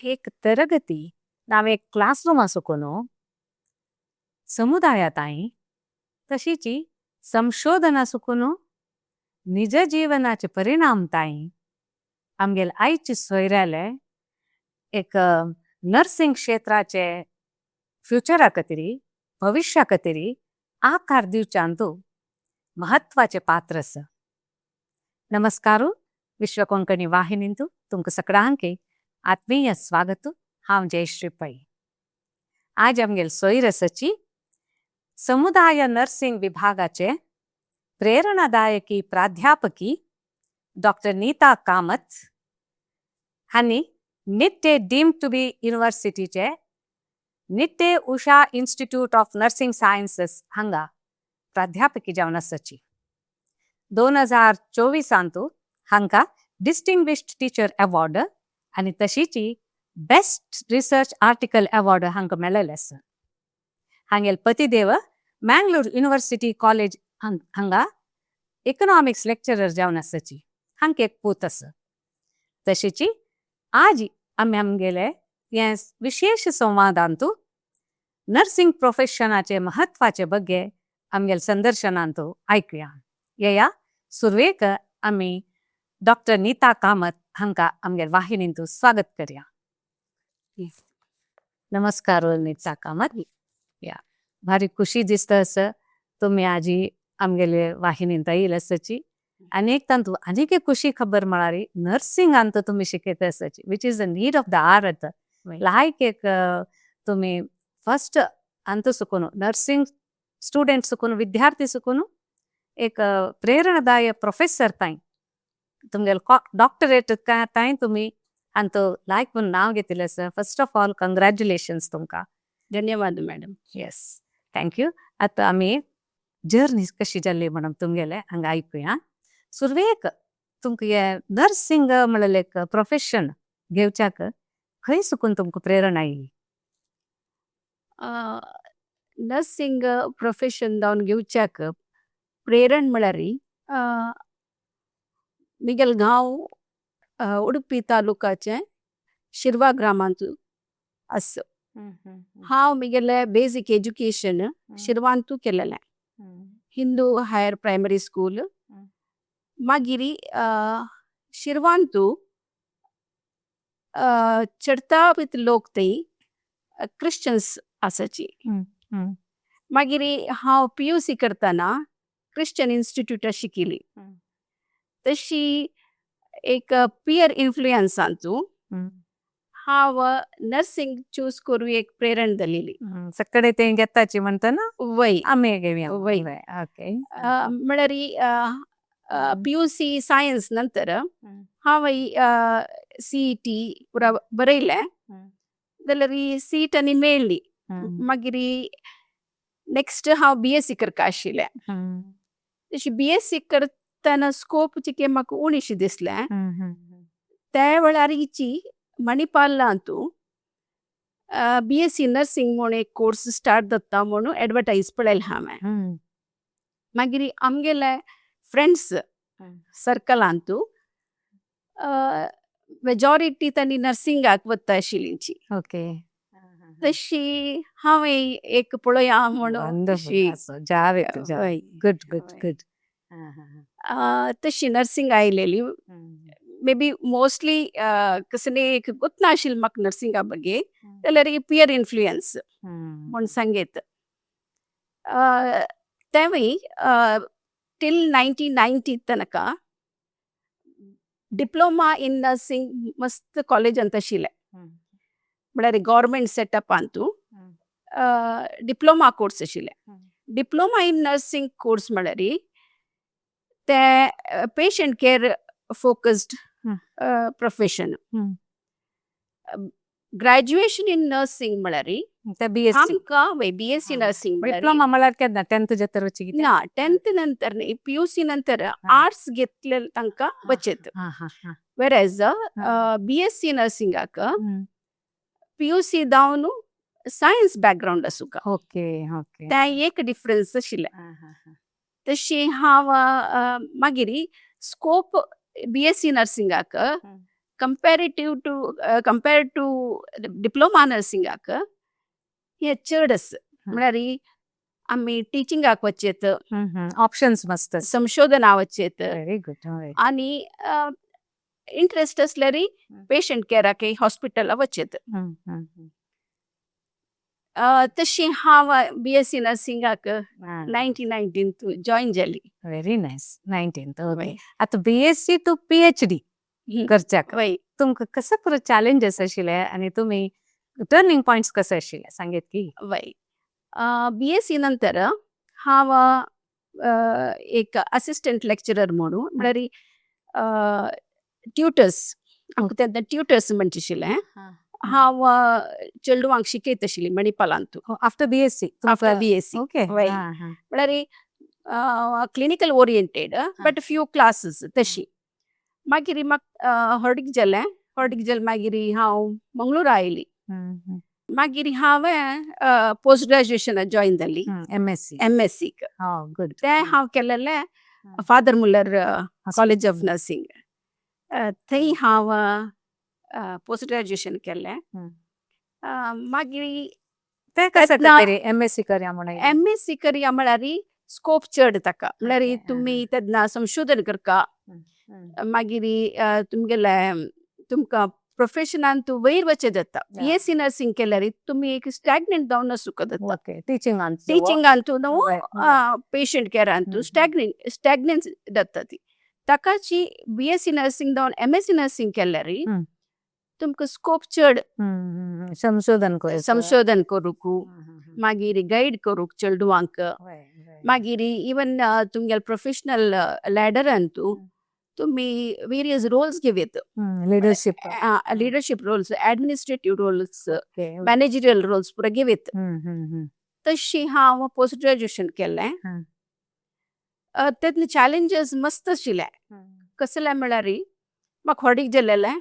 एक तरगती नाव एक क्लासरूम आसुकोनो समुदायाताई तशीची संशोधन आसुकोनो निज जीवनाचे परिणाम ताई आमगेल आईची सोयराले एक नर्सिंग क्षेत्राचे फ्युचरा कतरी भविष्या कतरी आकार दिवचांतु महत्वाचे पात्र आसा। नमस्कार, विश्व कोंकणी वाहिनींतु तुमकां सगळ्यांक आत्मीय स्वागत। हांव जयश्री पै। आज आमगेल सोयर आसाची समुदाय नर्सिंग विभागाचे प्रेरणादायकी प्राध्यापकी डॉक्टर नीता कामत हांणी Nitte deemed to be युनिव्हर्सिटीचे Nitte Usha institute of nursing sciences हांगा प्राध्यापकी जावन आसाची। 2024 हांका डिस्टिंग्विश्ड टीचर अवॉर्ड आनी तशीची बेस्ट रिसर्च आर्टिकल अवॉर्ड हांकां मेळिल्लें आसा। हांगेल पतिदेव मँगलोर युनिव्हर्सिटी कॉलेज हांगा इकॉनॉमिक्स लेक्चरर जावन आसाची। हांका एक पूत आसा। तशीची आज आमी आमगेले हे विशेष संवादांतु नर्सिंग प्रोफेशनाचे महत्वाचे बग्गे आमगेले संदर्शनांतु आयकुया। येया, सुरवेक आमी डॉक्टर नीता कामत हांका आमगेले वाहिनींतु स्वागत करया। नमस्कार नीता कामत। या, भारी खुशी दिसता आसा तुमी आजी आमगेले वाहिनींत आयिल्ले आसाची। आनी एक तांतू आनीक एक खुशी खबर म्हळ्यार नर्सिंगांत तुमी शिकयता आसाची, which is the need of the hour आतां। लायक एक तुमी फर्स्ट अंत सुकून नर्सिंग स्टुडंट सुकून विद्यार्थी सुकून एक प्रेरणादायक प्रोफेसर ताई तुमगेले डॉक्टरेट ताई तुमी अंत लायक म्हूण नांव घेतिल्लें आसा। फर्स्ट ऑफ ऑल कंग्रॅच्युलेशन्स तुमकां। धन्यवाद madam. Yes, thank you. आतां आमी जर्नी कशी जाल्ली म्हणून तुमगेले हांगा आयकुया। सुरवेक तुमकां हे नर्सिंग म्हणलें एक प्रोफेशन घेवच्याक खंय सुकून तुमकां प्रेरणा आयली? नर्सिंग प्रोफेशन जावन घेवच्याक प्रेरण म्हळ्यार मिगेल गांव उडुपी तालुकाचे शिरवा ग्रामांतु आसा। हांव मिगेले बेसिक एजुकेशन शिरवांतु केलेले, हिंदू हायर प्राइमरी स्कूल। मागिरी शिरवांतु चडतावित लोक तई क्रिश्चियन्स आसाची। मागिरी हांव पीयूसी करताना क्रिश्चियन इन्स्टिट्यूट शिकिली। तशी एक पियर इन्फ्लुएंस अंतु हांव नर्सिंग चूज करू एक प्रेरणा दिलेली। सगळे ते घेताची म्हणता ना? वय। आमी घेवया। वय। ओके। म्हळ्यार पीयूसी सायन्स नंतर हांव सीईटी पुरा बरयले जाल्यार सीट आनी मेळ्ळी। मागिरी नेक्स्ट हांव बीएससी करका आशिल्लें। तशी बीएससी करतना स्कोप चिके म्हाका उणीशी दिसलें। त्या वेळार हिची मणिपालांतु बीएससी नर्सिंग म्हूण एक कोर्स स्टार्ट जाता म्हणून एडवर्टायज पळयलें हांवें। मागीर आमगेले फ्रेंड्स सर्कलांतु मेजॉरिटी तांणी नर्सिंगाक वता आशिल्लींची। तशी हांवें एक पळोवया म्हणून तशी गुड गुड गुड। तशी नर्सिंग आयलेली। May be mostly कसले एक गोतना आशिल्लें म्हाका नर्सिंगा बगे जाल्यार पियर इन्फ्लुएन्स म्हूण सांगीत। तेंवूय टिल 1990 तनका डिप्लोमा इन नर्सिंग मस्त कॉलेजांत आशिल्लें, म्हळ्यार गव्हर्मेंट सेटअपांतु डिप्लोमा कोर्स आशिल्लें। डिप्लोमा इन नर्सिंग कोर्स म्हळ्यार ते patient care focused profession. Graduation in nursing म्हळ्यार बीएससी आमकां वय बीएससी नर्सिंग डिप्लोमा म्हळ्यार केन्ना टेंथ जातर वची? ना, टेंथ नंतर न्ही, पीयूसी नंतर आर्ट्स घेतले तांकां वचत, वेरएज बीएससी नर्सिंगाक पीयूसी जावन सायन्स बॅकग्रावंड आसूंक। ओके ओके तें एक डिफरन्स आशिल्लें। तशी हांव मागीर स्कोप बीएससी नर्सिंगाक Comparative to compare to diploma नर्सिंगाक हे चड आसा. म्हळ्यार आमी टिचिंगाक वचयेत. ऑप्शन्स मस्त आसा. संशोधना वचयेत. व्हेरी गुड, हय. आनी इंट्रस्ट आसल्यार पेशंट केराकय हॉस्पिटला वचयेत. हम्म, हम्म. तशी हांव बीएससी नर्सिंगाक 1919 जॉईन जाली. Very nice. 19th, okay. आतां बीएससी टू पीएचडी करच्याक तुमकां कसो पुरो चॅलेंजीस आशिल्ले आनी तुमी टर्निंग पॉयंट्स कसे आशिल्ले, सांगेत की? वय, बीएससी नंतर हांव एक असिस्टंट लेक्चरर म्हणून, म्हळ्यार ट्युटर्स, आमकां तेन्ना ट्युटर्स म्हणचे आशिल्लें. हांव चेडवांक शिकयत आशिल्ली मणिपालांतू. After BSc? After BSc. वय, म्हळ्यार clinical oriented but few classes तशी. मागीर म्हाका हर्डीक जालें. हर्डीक जालें, मागीर हांव मंगळूर आयली. मागीर हांवें पोस्ट ग्रॅज्युएशन जॉईन जाली. एमएससी? एमएससीक. हो, गुड. तें हांव केलेलें father Muller college of nursing, थंय हांव पोस्ट ग्रॅज्युएशन केलें. मागीर ते कशें तरी एमएससी करया म्हणून? एमएससी करया म्हळ्यार स्कोप चड ताका, म्हळ्यार तुमी तेन्ना संशोधन करका, मागीर तुमगेले तुमकां प्रोफेशनान तूं वयर वचत जाता. बीएससी नर्सिंग केल्यार तुमी एक स्टॅग्नंट जावन आसूंक जाता. ओके, टिचिंगान. टिचिंगान तूं न्हू, पेशंट केरान तूं स्टॅग्नंट जाता. ती ताकाची बीएससी नर्सिंग जावन एमएससी नर्सिंग केल्यार तुमकां स्कोप चड. संशोधन. संशोधन करूंक, मागीर गायड करूंक चेडवांक, मागीर इवन तुमगेले प्रोफेशनल लॅडरान तूं तुमी वेरियस रोल्स घेवयेत. Leadership. Leadership roles, administrative roles, managerial roles पुरा घेवयेत. तशी हांव पोस्ट ग्रॅज्युएशन केलें. तेन्ना चॅलेंजीस मस्त आशिल्ले. कसले म्हळ्यार म्हाका हॉडीक जालेलें,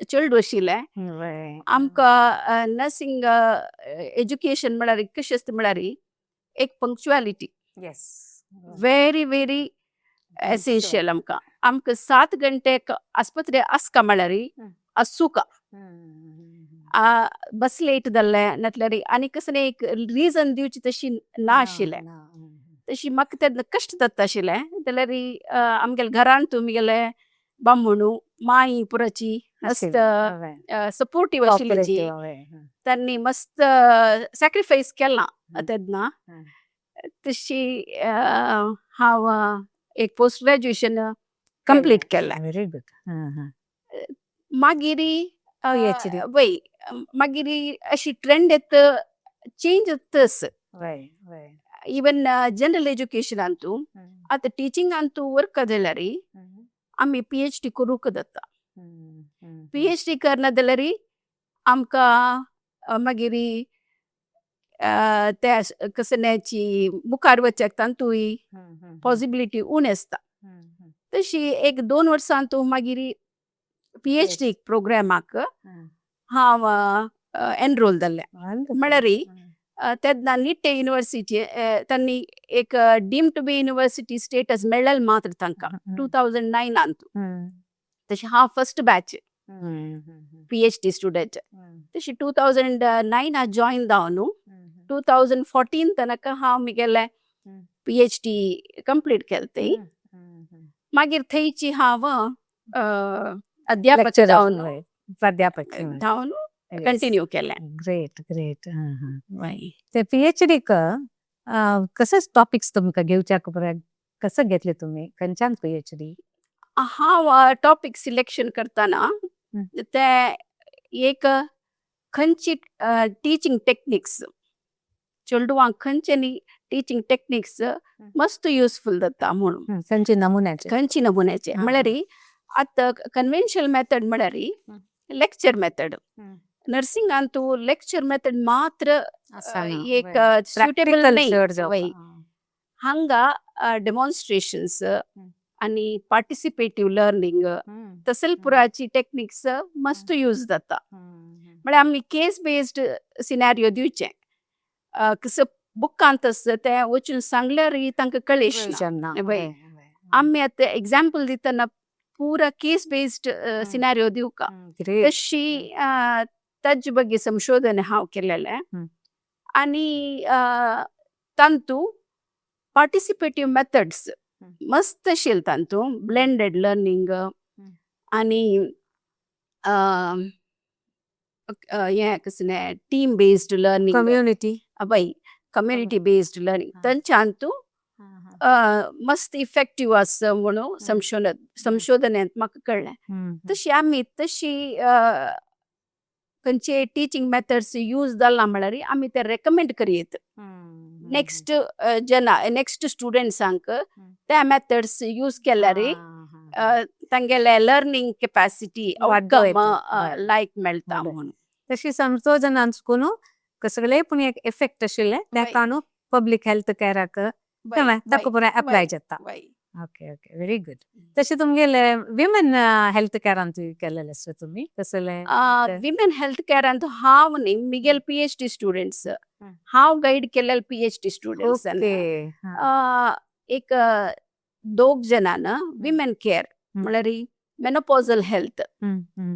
चेडूं आशिल्लें. आमकां नर्सिंग एज्युकेशन म्हळ्यार कशें आसता म्हळ्यार एक punctuality very very essential. आमकां आमकां 7 गंटे आस्पत्रे आसका म्हळ्यार आसूका. बस लेट जाल्लें नातल्यार आनी कसलें एक रिजन दिवची तशी ना आशिल्लें. तशी म्हाका तेन्ना कश्ट जाता आशिल्लें. जाल्यार आमगेले घरान तुमगेले बामणू माई पुराची मस्त सपोर्टीव आशिल्ली. तांणी मस्त सॅक्रिफायस केलां तेन्ना. तशी हांव एक पोस्ट ग्रॅज्युएशन कंप्लीट केलें. Very good. मागीर पीएचडी. वय, मागीर अशी ट्रेंड येत, चेंज जातस. वय वय इवन जनरल एज्युकेशनांतू आतां टिचिंगांतू वर्क जाल्यार आमी पीएचडी करूंक जाता. पीएचडी करना जाल्यार आमकां मागीर ते कसल्याची मुखार वचक तांतूय पॉसिबिलिटी उणें आसता. तशी एक 2 वर्सां तूं मागीर पीएचडी प्रोग्रामाक हांव एनरोल जाल्लें. म्हळ्यार तेन्ना निट्टे युनिवर्सिटी, तांणी एक deemed to be university status मेळ्ळें मात्र तांकां 2009आंत. तशें हांव फर्स्ट बॅच पीएचडी स्टुडंट. तशी 2009 जॉईन जावन 2014 तनक हांव मुगेलें पीएचडी कंप्लीट केलें थंय. मागीर थंयची हांव अध्यापक जावन प्राध्यापक जावन कंटिन्यू केलें. Great great. ते पीएचडीक कशे टॉपिक्स तुमकां घेवच्याक कसं घेतले तुमी? खंयच्यान पीएचडी? हांव टॉपिक सिलेक्शन करतना ते एक खंयची टिचींग टेक्निक्स चेडवांक, खंयच्यानी टिचींग टेक्निक्स मस्त युजफूल जाता म्हणून. खंयचे नमुन्याचे? खंयची नमुन्याचे. म्हळ्यार आतां कन्व्हेन्शनल मेथड म्हळ्यार लेक्चर मेथड. नर्सिंगांतू लेक्चर मेथड मात्र एक सुटेबल न्हय. वय, हांगा डेमॉन्स्ट्रेशन्स आनी पार्टिसिपेटीव लर्निंग तसल पुराची टेक्निक्स मस्त यूज जाता. म्हळ्यार आमी केस बेस्ड सिनारियो दिवचे. कसं बुकांत आसता तें वचून सांगल्यार तांकां कळेश ना. वय, आमी आतां एग्जाम्पल दितना पूरा केस बेस्ड सिनारियो दिवका. ग्रेट. तशी ताजे ಬಗ್ಗೆ ಸಂಶೋಧನೆ हांव केलेलें. आनी तांतू पार्टिसिपेटीव मेथड्स मस्त आशिल्ले तांतू, ब्लेंडेड लर्निंग आनी हें कसलें टीम बेस्ड लर्निंग. कम्युनिटी. वय, कम्युनिटी बेस्ड लर्निंग. तांच्या तूं मस्त इफेक्टीव आसा म्हणून संशोधनेंत म्हाका कळ्ळें. तशी आमी तशी खंयचे टिचींग मेथड्स यूज जाला म्हळ्यार आमी ते रेकमेंड करयेत नेक्स्ट जना, नेक्स्ट स्टुडंट्सांक. त्या मेथड्स यूज केल्यार तांगेले लर्निंग कॅपॅसिटी वाडो. लायक मेळटा म्हणून. तशी संशोधनान चुकून सगळे पूण एक इफेक्ट आशिल्ले ताका न्हू पब्लीक हेल्थ केराक ताका पुराय अप्लाय जाता. Okay okay very good. तशें तुमगेले विमेन हेल्थ केरान केलेले आसा तुमी कसले? विमेन हेल्थ केरान हांव न्ही, मिगेल पीएचडी स्टुडंट्स, हांव गायड केलेले पीएचडी स्टुडंट्स. एक दोग जणान विमेन केअर म्हळ्यार मेनोपॉजल हेल्थ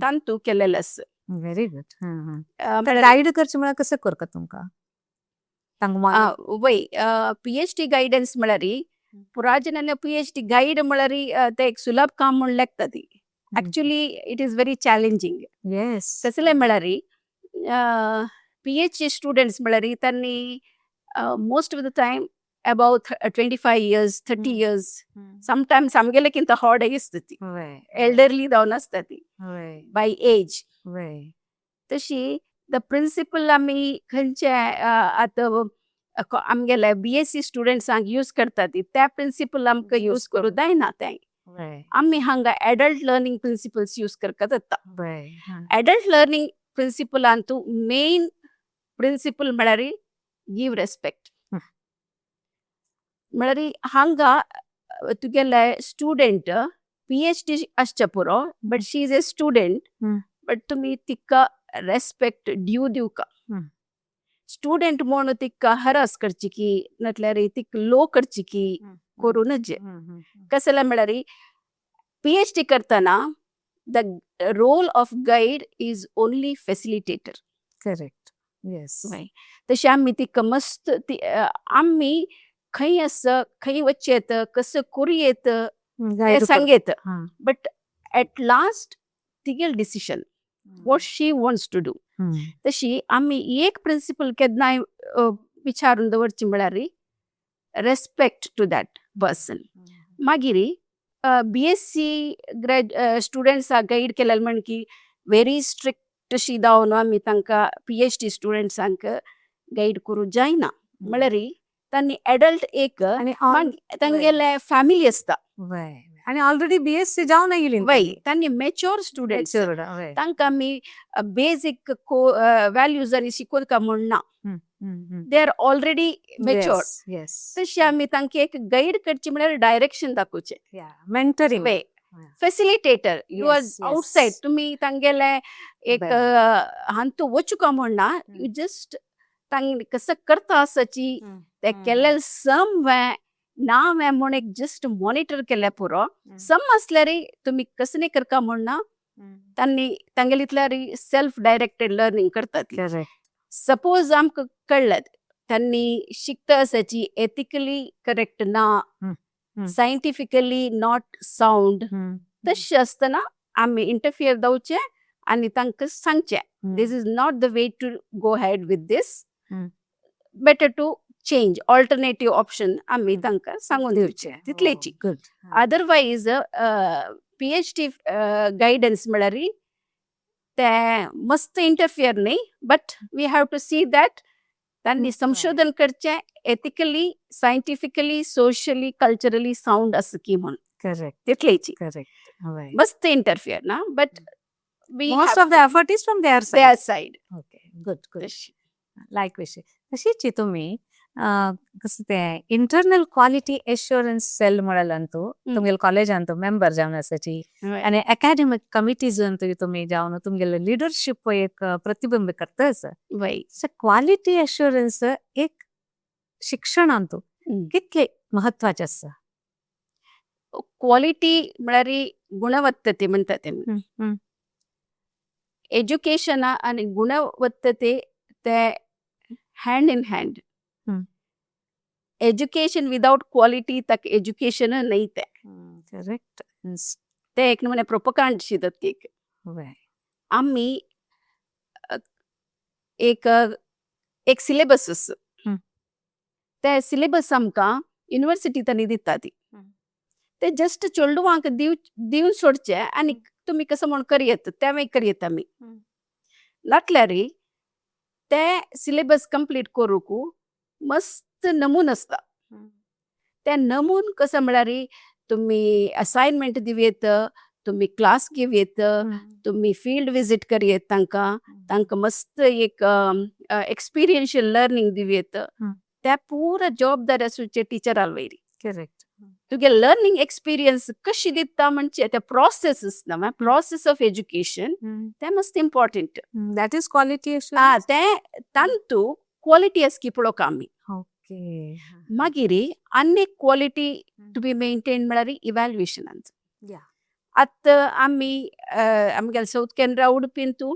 तांतू केलेले आसा. Very good. गायड करचे म्हळ्यार कसं करता तुमकां? वय, पीएचडी गायडन्स म्हळ्यार पुरा जणांनी पीएचडी गायड म्हळ्यार ते एक सुलभ काम म्हूण लेखता ती. Actually it is very challenging. कसले म्हळ्यार पीएचडी स्टुडंट्स म्हळ्यार तांणी most of the time about 25 years, 30 years, sometimes आमगेलेकिंत होड आसता ती, एल्डरली जावन आसता ती बाय एज. तशी the principal आमी खंयचे आतां आमगेले बीएससी स्टुडंट्सांक यूज करता ती, त्या प्रिंसिपल आमकां यूज करूं जायना. ते आमी हांगा एडल्ट लर्निंग प्रिंसिपल्स यूज करता जाता. एडल्ट लर्निंग प्रिंसिपलांतू मेन प्रिंसिपल म्हळ्यार गिव रेस्पेक्ट. म्हळ्यार हांगा तुगेले स्टुडंट पीएचडी आसच्या पुरो, but she is a student, but तुमी तिका रेस्पेक्ट ड्यू दिवका. स्टुडंट म्हणून तिका हरास करची की नाटल्यार तिका लो करची की करूं नजे. कसले म्हळ्यार पीएचडी करतना the role of guide is only facilitator. Correct, yes. तशें आमी तिका मस्त ती आमी खंय आसा, खंय वचचें येत, कसं करूं येत तें सांगयत, बट एट लास्ट तिगेल decision, what she wants to do. तशी आमी एक प्रिंसिपल केन्नाय विचारून दवरची म्हळ्यार रेस्पेक्ट टू that person. मागीर बीएससी ग्रॅज स्टुडंट्साक गायड केलेले म्हण की व्हेरी स्ट्रिक्ट अशी जावन आमी तांकां पीएचडी स्टुडंट्सांक गायड करूं जायना. म्हळ्यार तांणी एडल्ट एक आनी तांगेले फॅमिली आसता. आनी ऑलरेडी बीएससी जावन येयली. वय, तांणी मेच्योर स्टुडंट्स, तांकां आमी बेजीक व्हॅल्यूज आनी शिकोवका म्हण ना, they are already mature. तशें आमी तांकां एक गायड करची म्हळ्यार डायरेक्शन दाखोवचें. मेंटरिंग. वय, फॅसिलिटेटर you are outside. तुमी तांगेले एक हांतू वचूका म्हण ना, you just तांगे कसं करता आसाची ते केलेले सम वे ना वे म्हूण एक जस्ट मॉनिटर केल्यार पुरो. सम आसल्यार तुमी कसं न्ही करका म्हण ना, तांणी तांगेले इतल्यार सेल्फ डायरेक्टेड लर्निंग करतात. सपोज आमकां कळ्ळें तांणी शिकता आसाची एथिकली करेक्ट ना, सायंटिफिकली not sound, तशें आसतना आमी इंटरफियर जावचें आनी तांकां सांगचें, this is not the way to go ahead with this, better to change, alternative option आमी तांकां सांगून दिवचें, तितलेची. Good. Otherwise PhD guidance म्हळ्यार ते मस्त इंटरफियर न्ही, but we have to see that तांणी संशोधन करचें ethically, scientifically, socially, culturally sound आसा की म्हूण. तितलेची. करेक्ट. मस्त इंटरफियर ना, but we Most of the effort is from their side. Their side. Okay, good good. लायक विषय. तशीच तुम्ही कसं ते इंटरनल क्वालिटी एश्योरन्स सेल म्हळ्यार तुमगेले कॉलेजांत मेंबर जावन आसाची आणि अकॅडमिक कमिटीज तुम्ही जावन तुमगेले लिडरशिप एक प्रतिबिंब करता आसा. क्वालिटी एश्योरन्स एक शिक्षणांत कितले महत्वाचे आसा? क्वालिटी म्हळ्यार गुणवत्तते म्हणटा ते. एज्युकेशना आनी गुणवत्तते ते hand in hand. Education without quality ताका एज्युकेशन न्हय तें. करेक्ट. ते एक नमुने प्रोपकांड शी एक. आमी एक एक सिलेबस आसा. ते सिलेबस आमकां युनिवर्सिटी तांणी दिता ती. ते जस्ट चेडवांक दिवन सोडचे आनी तुमी कसो म्हूण करयेत तें करयेत आमी. नाटल्यार ते सिलेबस कंप्लीट करूंक मस्त नमून आसता. ते नमून कसो म्हळ्यार तुमी असायनमेंट दिवयेत, तुमी क्लास घेवयेत, तुमी फील्ड विजीट करयेत, तांकां तांकां मस्त एक एक्सपिरियन्शियल लर्निंग दिवयेत. त्या पुरा जबाबदारी आसूचे टिचरां वयरी. तुगे लर्निंग एक्सपिरियन्स कशी दिता म्हणजे ते प्रोसेस ना, प्रोसेस ऑफ एज्युकेशन, ते मस्त important. That is quality. हा, ते तांतू क्वालिटी आसकी पळोवंक आमी. मागीर आनी एक क्वालिटी टू बी मेंटेन म्हळ्यार इव्हॅल्युएशनांचो. आतां आमी आमगेले सावथ केनरा उडपींतू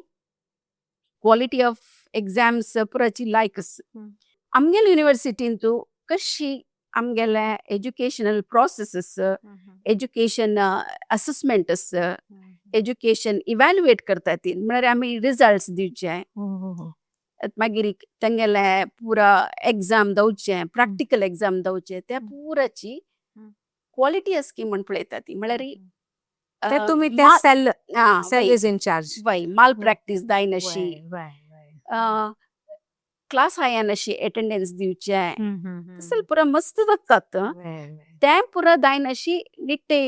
क्वालिटी ऑफ एग्जाम्स पुराची लायक आसा. आमगेले युनिवर्सिटींतू कशी आमगेले एज्युकेशनल प्रोसेसीस, एज्युकेशन असेसमेंट आसा, एज्युकेशन इव्हॅल्युएट करता ती, म्हळ्यार आमी रिजल्ट्स दिवचे, मागीर तांगेले पुरा एग्जाम दवचे, प्रॅक्टिकल एग्जाम दवचे, त्या पुराची क्वालिटी आसकी म्हण पळयता ती, म्हळ्यार ते तुमी ते cell is in charge. वय, माल प्रॅक्टीस जायनाशी, क्लास हायान अशी अटेंडन्स दिवचे, तसले पुरा मस्त जातात. ते पुरा जायनाशी निट्टे.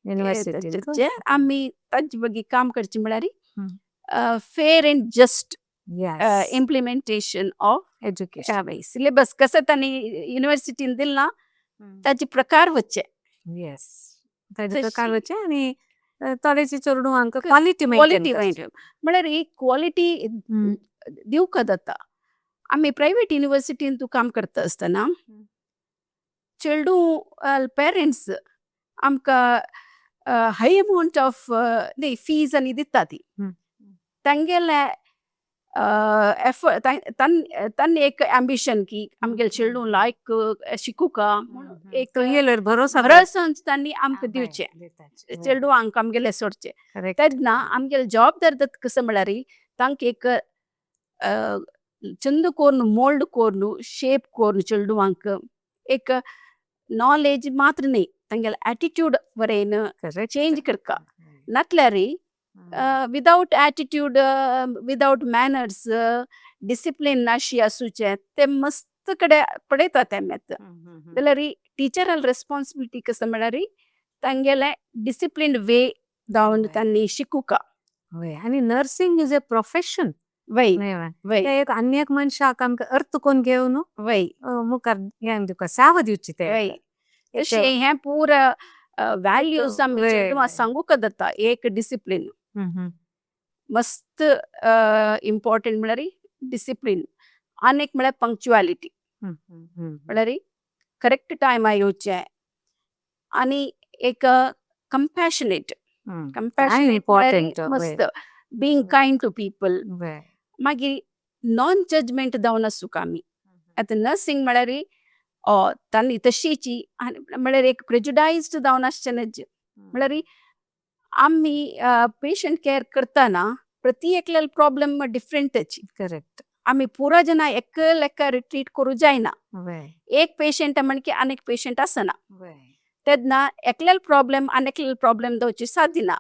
युनिवर्सिटी. आमी तांचे बगी काम करचे, म्हळ्यार fair and just implementation of education. Syllabus कसं तांणी युनिवर्सिटीन दिल ना ताचे प्रकार वच्चे. येस, ताचे प्रकार वच्चे आनी थोडेचे चेडवांक क्वालिटी. क्वालिटी म्हळ्यार ही क्वालिटी दिवंक जाता. आमी प्रायवेट युनिवर्सिटीन तूं काम करता आसतना चेडूं पेरंट्स आमकां हाय अमावंट ऑफ न्ही फीज आनी दिता ती. तांगेले एफर्ट, तांणी एक एम्बिशन की आमगेले चेडूं लायक शिकुका म्हणून एक भरोसा. भरोसान तांणी आमकां दिवचे, चेडवांक आमगेले सोडचे. तेन्ना आमगेले जबाबदार दत्त कसं म्हळ्यार तांकां एक चंद कोरून, मोल्ड कोरून, शेप कोरून चेडवांक एक नॉलेज मात्र न्ही, तांगेले एटिट्यूड वरेन चेंज करका. नातल्यार without attitude, without manners, discipline नाशी आसूचे ते मस्त कडेन पळयता ते आमी. जाल्यार टिचराल रेस्पॉन्सिबिलिटी कसं म्हळ्यार तांगेले डिसिप्लीन वे जावन तांणी शिकुका. आनी nursing is a profession. वय वय. ते एक आनी एक मनशाक आमकां अर्थ कोन्न घेवन मुखार तुका सेवा दिवची ते. वय, तशें हें पुरा व्हॅल्यूज आमी चेडवां सांगूंक जाता. एक डिसिप्लीन मस्त इम्पॉर्टंट, म्हळ्यार डिसिप्लीन, आनी एक म्हळ्यार पंक्च्युअलिटी, म्हळ्यार करेक्ट टायमार येवचें, आनी एक कंपॅशनेट, कंपॅशनेट. इम्पॉर्टंट. मस्त बीइंग काइंड टू पीपल. मागीर नॉन जजमेंट जावन आसूंक आमी. आतां नर्सिंग म्हळ्यार तांणी तशीची म्हळ्यार एक प्रेजुडायज्ड जावन आसचें न्हय. म्हळ्यार आमी पेशंट केअर करतना प्रति एकल्यालो प्रॉब्लम डिफरंटची. आमी पुरा जाणां एक लेखा ट्रीट करूं जायना. एक पेशंट म्हणके आनी एक पेशंट आसना. तेन्ना एकल्यालो प्रॉब्लम आनी एकल्यालो प्रॉब्लम जावची साध्य ना.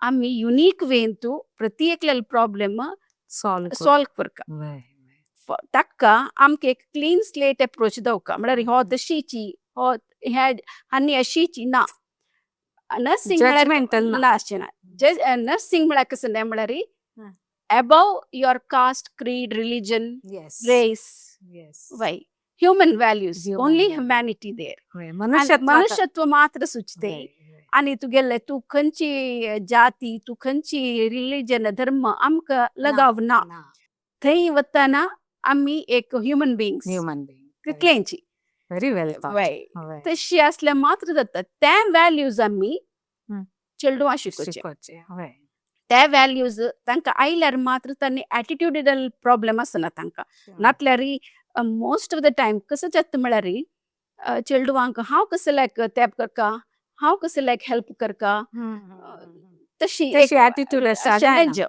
आमी युनीक वेंतू प्रति एकल्यालो प्रॉब्लम सॉल्व. सॉल्व करता. ताका आमकां एक क्लीन स्लेट एप्रोच दवका, म्हळ्यार हो तशीची, हो हे आनी अशीची ना. नर्सिंग जजमेंटल ना. ना, अशें ना. नर्सिंग म्हळ्यार कसं न्हय, म्हळ्यार above your caste, creed, religion, race, why human values. Human only values. Humanity there. मनुष्यत्व. मनुष्यत्व मात्र सुचते आणि तुगेले तूं खंयची जाती, तूं खंयची रिलीजन, धर्म आमकां लगाव ना. थंय वतना आमी एक human बिंग्स. Human being. तितलेंची. Very well. वय, तशी असल्यार मात्र जाता. ते व्हॅल्यूज आमी चेडवां शिकोवचें. शिकोवचें, हय. ते व्हॅल्यूज तांकां आयल्यार मात्र तांणी ॲटिट्युडिनल प्रॉब्लेम आसना तांकां. नातल्यार मोस्ट ऑफ the time कसो जाता म्हळ्यार चेडवांक हांव कसो लायक तेप करका, हांव कसो लायक हेल्प करका, तशी तशी ॲटिट्यूड आसा. Challenge.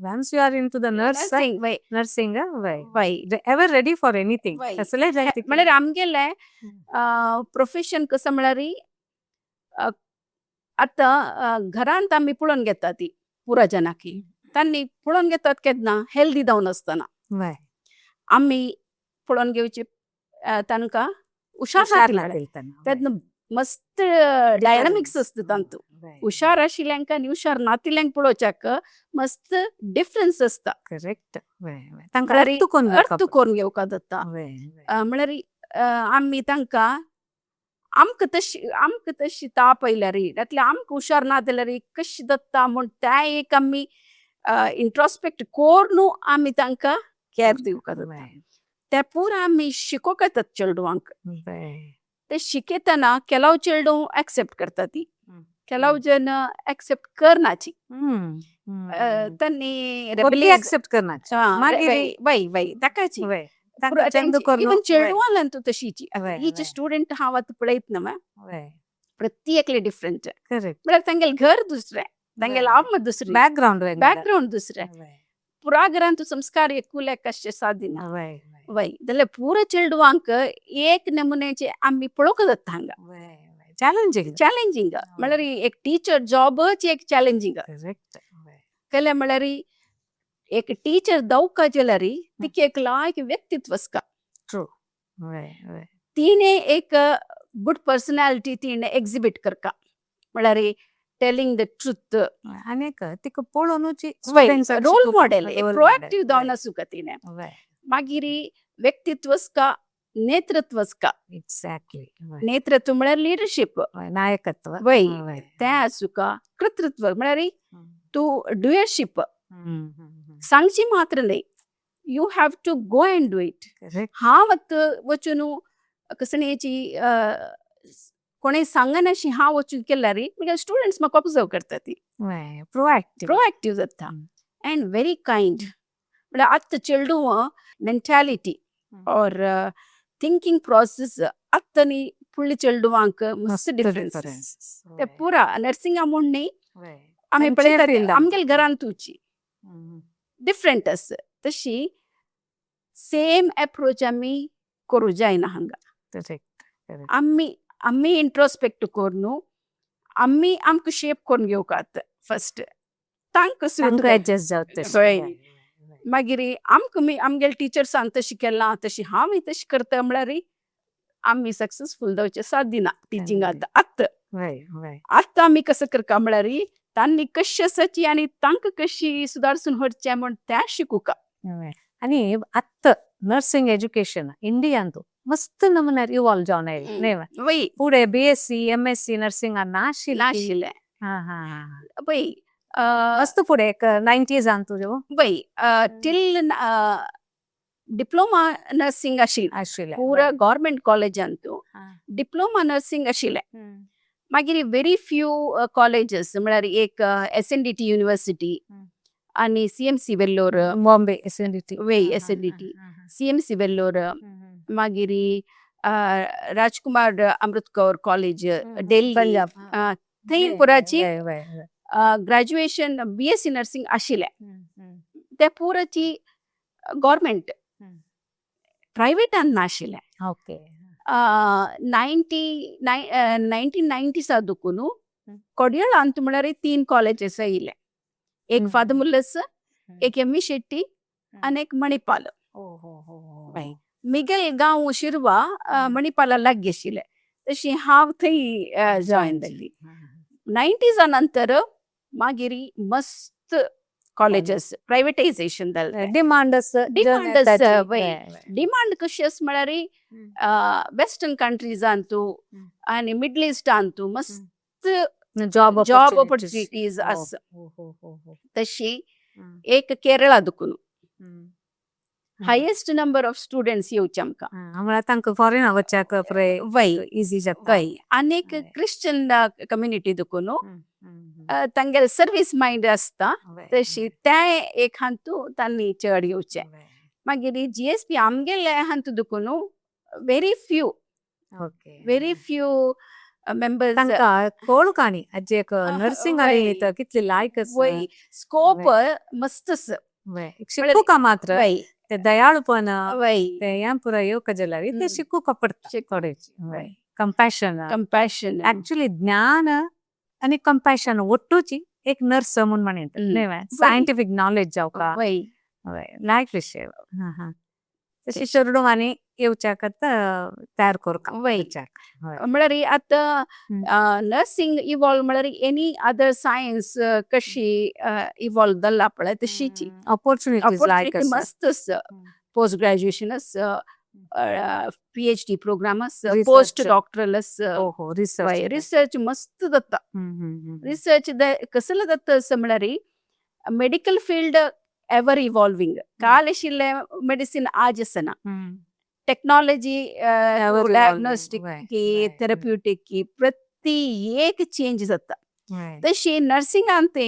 Once you are into the nurse nursing, वय. नर्सिंग, वय, वय. Ever ready for anything. वय. कसलें जाय. म्हळ्यार आमगेलें प्रोफेशन कसो म्हळ्यार आतां घरांत आमी पळोवन घेता ती पुरा जनाकी तांणी पळोवन घेतात केन्ना हेल्दी जावन आसतना. आमी पळोवन घेवची तांकां हुशार नातिल्ले तेन्ना मस्त डायनामिक्स आसता तांतू. हुशार आशिल्ल्यांक आनी हुशार नातिल्ल्यांक पळोवच्याक मस्त डिफरन्स आसता. करेक्ट, तांकां अर्थ करून. अर्थ करून घेवपाक जाता. म्हळ्यार आमी तांकां आमकां तशी ताप आयल्यार, नातल्यार आमकां हुशार ना जाल्यार कशी जाता म्हूण त्या एक आमी इंट्रोस्पेक्ट कोरून आमी तांकां कॅर दिवपाक जाता. ते पुरा आमी शिकोवंक येतात चेडवांक. ते शिकयतना केलाव चेडूं एक्सेप्ट करता ती, केलाव जन एक्सेप्ट करनाची. तांणी एक्सेप्ट करनाची. मागीर वय वय ताकाची इवन चेडवां तूं तशीची. ईच स्टुडंट हांव आतां पळयत ना, प्रत्येकले डिफरंट. म्हळ्यार तांगेलें घर दुसरें, तांगेलें अम्मा दुसरी. बॅकग्रावंड. बॅकग्रावंड दुसरें. पुरा घरांत संस्कार एकूलेक अशें सादिना. वय, जाल्यार पुरा चेडवांक एक नमुन्याचे आमी पळोवंक जाता हांगा. चॅलेंजिंग. चॅलेंजिंग म्हळ्यार एक टीचर जॉबच एक चॅलेंजिंग. केलें म्हळ्यार एक टीचर जावका जाल्यार तिका एक लायक व्यक्तित्व आसता. ट्रू, वय वय. तिणे एक गुड पर्सनॅलिटी तिणे एक्झिबीट करका, म्हळ्यार टेलिंग the truth. आनी तिका पळोवनूच. रोल मॉडेल, प्रोएक्टिव्ह जावन आसूंक तिणे. मागीर व्यक्तित्व आसका, नेतृत्व आसका. नेतृत्व म्हळ्यार लिडरशीप. नायकत्व. वय, तें आसूका. कर्तृत्व म्हळ्यार तूं डुयरशीप, सांगची मात्र न्हय, you have to go and do it. हांव आतां वचून कसणेची कोणें सांगनाशी हांव वचून केल्यार म्हगे स्टुडंट्स म्हाका ऑब्जर्व करता ती. प्रोएक्टिव्ह. प्रोएक्टिव्ह जाता अँड व्हेरी कायंड. म्हळ्यार आतां चेडूं मेंटालिटी ऑर थिंकींग प्रोसेस आतां न्ही फुडल्या चेडवांक मस्त डिफरन्स. ते पुरा नर्सिंगा म्हूण न्ही, आमी पळयतात आमगेल्या घरांतूची डिफरंट आसा. तशी सेम एप्रोच आमी करूं जायना हांगा. आमी आमी इंट्रोस्पेक्ट करून आमी आमकां शेप करून घेवकात फर्स्ट, तांकां. एडजस्ट जावं. हय, मागीर आमकां आमगेले टिचर्सान तशें केलां, तशें हांवूय तशें करता म्हळ्यार आमी सक्सेसफूल जावचें सादिना टिचिंगांत आतां. आतां आमी कसो करता म्हळ्यार तांणी कशी आसाची आनी तांकां कशी सुदारसून व्हरचें म्हूण तें शिकुका. आनी आत्त नर्सिंग एज्युकेशन इंडियांतू मस्त नमुन्यार इवॉल्व जावन आयलें न्ही? वय. फुडें बीएससी, एमएससी नर्सिंग नाशिल्लें. नाशिल्लें. वय. मस्त फुडें एक नायन्टीजान तुज्यो. वय, टील डिप्लोमा नर्सिंग आशिल्लें. आशिल्लें. पुरा गव्हर्मेंट कॉलेजांतू डिप्लोमा नर्सिंग आशिल्लें. मागीर व्हेरी फ्यू कॉलेजीस, म्हळ्यार एक एसएनडीटी युनिव्हर्सिटी आनी सीएमसी वेल्लोर. बॉम्बे एसएनडीटी. वय, एसएनडीटी, सीएमसी वेल्लोर, मागीर राजकुमार अमृत कौर कॉलेज दिल्ली. पंजाब. थंय पुराची वय वय ग्रॅज्युएशन बीएससी नर्सिंग आशिल्लें. ते पुराची गव्हर्मेंट, प्रायवेटान नाशिल्लें. 1990 सा दुकून कोडियळांत म्हळ्यार तीन कॉलेजीस आयले, एक फादर मुल्लस, एक एम वी शेट्टी आनी एक मणिपाल. मिगेल गांव शिरवा, मणिपाला लागीं आशिल्लें, तशी हांव थंय जॉयन जाल्ली. नायन्टीजा नंतर मागीर मस्त कॉलेजीस प्रायवेटायझेशन जालें. डिमांड. डिमांड आसा, वय. डिमांड कशी आसा म्हळ्यार वेस्टर्न कंट्रीजांतू आनी मिडल इस्टांतू मस्त जॉब. जॉब ऑपॉर्च्युनिटीज आसा. तशी एक केरळा दुकून हायेस्ट नंबर ऑफ स्टुडंट्स येवचे आमकां. म्हळ्यार तांकां फॉरेन वच्चाक वय. इजी जाता. वय, आनी एक क्रिश्चन कम्युनिटी दुकून. तांगेले सर्वीस मायंड आसता तशी तें एक हातूं तांणी चड येवचें. मागीर जीएसबी आमगेले हातूं देखून very few, very few members. तांकां कोळ काणी आजी एक नर्सिंग आनी कितली लायक आसा. वय, स्कोप मस्त आसा. शिकूका मात्र ते दयाळूपण ते हें पुरा येवका जाल्यार ते शिकूका पडटा. थोडेच कंपॅशन. कंपॅशन. ऍक्च्युली ज्ञान आनी कंपॅशन ಒಟ್ಟುಚಿ एक नर्स म्हूण म्हणटा न्ही, सायंटिफीक नॉलेज जावका. लायक विशय. तशी चेडवांनी येवच्या करता तयार करुका. म्हळ्यार आतां नर्सिंग इवॉल्व म्हळ्यार एनी अदर सायन्स कशी इवॉल्व जाल्ला पळय तशीची. ऑपॉर्च्युनिटीज लायक. ऑपॉर्च्युनिटी मस्त आसा. पोस्ट ग्रॅज्युएशन आसा, पीएचडी प्रोग्राम आसा, पोस्ट डॉक्टरल आसा. हो हो रिसर्च. रिसर्च मस्त जाता. रिसर्च कसलो जाता अशें म्हळ्यार मेडिकल फील्ड एवर इवॉल्विंग. काल आशिल्लें मेडिसीन आज आसना. टेक्नॉलॉजी, डायग्नोस्टीक की थेरप्युटीक की प्रति एक चेंज जाता. तशी नर्सिंगान ते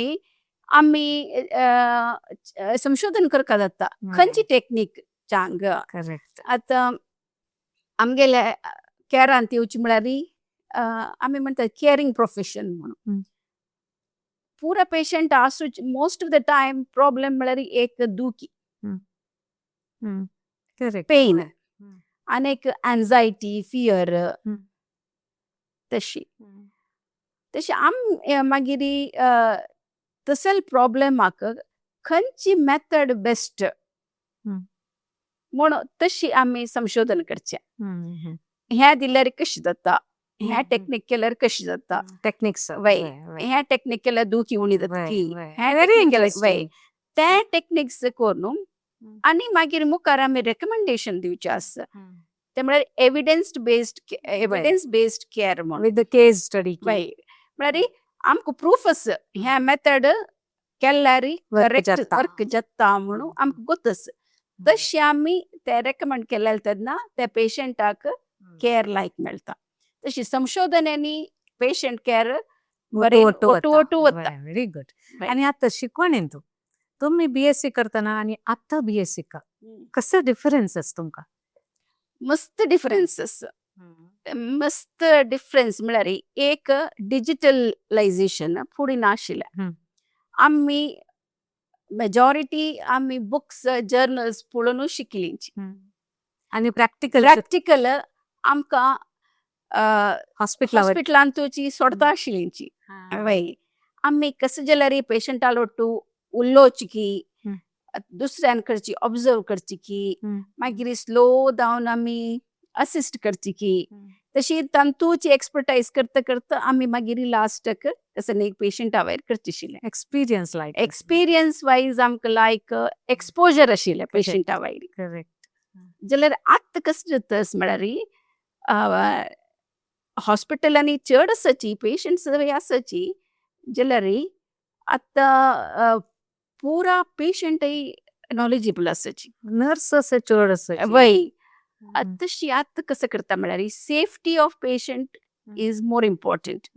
आमी संशोधन करपा जाता खंयची टेक्नीक चांग. आतां आमगेले कॅरांत येवची म्हळ्यार आमी म्हणटात कॅरिंग प्रोफेशन म्हणून. पुरा patient आसूच most of the time problem म्हळ्यार एक दुखी, पेन आनी एक एन्जायटी, फियर तशी. तशी आम मागीर तसल प्रॉब्लेमाक खंयची मेथड बेस्ट म्हूण तशी आमी संशोधन करचें. हें दिल्यार कशें जाता, हें टेक्नीक केल्यार कशें जाता. टेक्निक्स. वय, हें टेक्नीक केल्यार दुखी उणी जाता की, हें व्हेरी टेक्नीक केल्यार वय इंटरेस्टिंग. ते टेक्निक्स करून आनी मागीर मुखार आमी रेकमेंडेशन दिवचें आसा. ते म्हळ्यार एविडन्स बेस्ड केअर म्हणून. With the case study. वय, म्हळ्यार आमकां प्रूफ आसा हें मेथड केल्यार वर्क करेक्ट जाता. वर्क जाता म्हणून आमकां गोत आसा. तशें आमी ते रेकमेंड केलें तेन्ना त्या पेशंटाक केअर लायक मेळटा. तशी संशोधनांनी पेशंट केअर बरें ಒಟ್ಟು ಒಟ್ಟು ಒಟ್ಟು वता. Very good. आनी आतां शिकवण तूं तुमी बीएससी करतना आनी आतां बीएससी का कसो डिफरन्स आसा तुमकां? मस्त डिफरन्स आसा. मस्त डिफरन्स म्हळ्यार एक डिजिटलायझेशन फुडें नाशिल्लें. आमी मेजॉरिटी आमी बुक्स, जर्नल्स पळोवनूच शिकलीं. आनी प्रॅक्टिकल? प्रॅक्टिकल आमकां हॉस्पिटला. हॉस्पिटलांतूची सोडता आशिल्लीं. वय, आमी कसं जाल्यार पेशंटा ಒಟ್ಟು उलोवची की, दुसऱ्यान करची ऑब्जर्व करची की, मागीर स्लो डावन आमी असिस्ट करची की, तशी तांतूची एक्सपर्टायज करता करता आमी मागीर लास्टाक तसं एक पेशंटा वयर करची आशिल्लें. एक्सपिरियन्स लायक. एक्सपिरियन्स वायज आमकां लायक एक्सपोजर आशिल्लें पेशंटा वयर. जाल्यार आतां कशें जाता म्हळ्यार हॉस्पिटलांनी चड आसाची पेशंट्स आसाची जाल्यार आतां पुरा पेशंटय नॉलेजेबल आसाची. नर्स अशे चड आसाची. वय, तशी आतां कसं करता म्हळ्यार safety of patient is more important.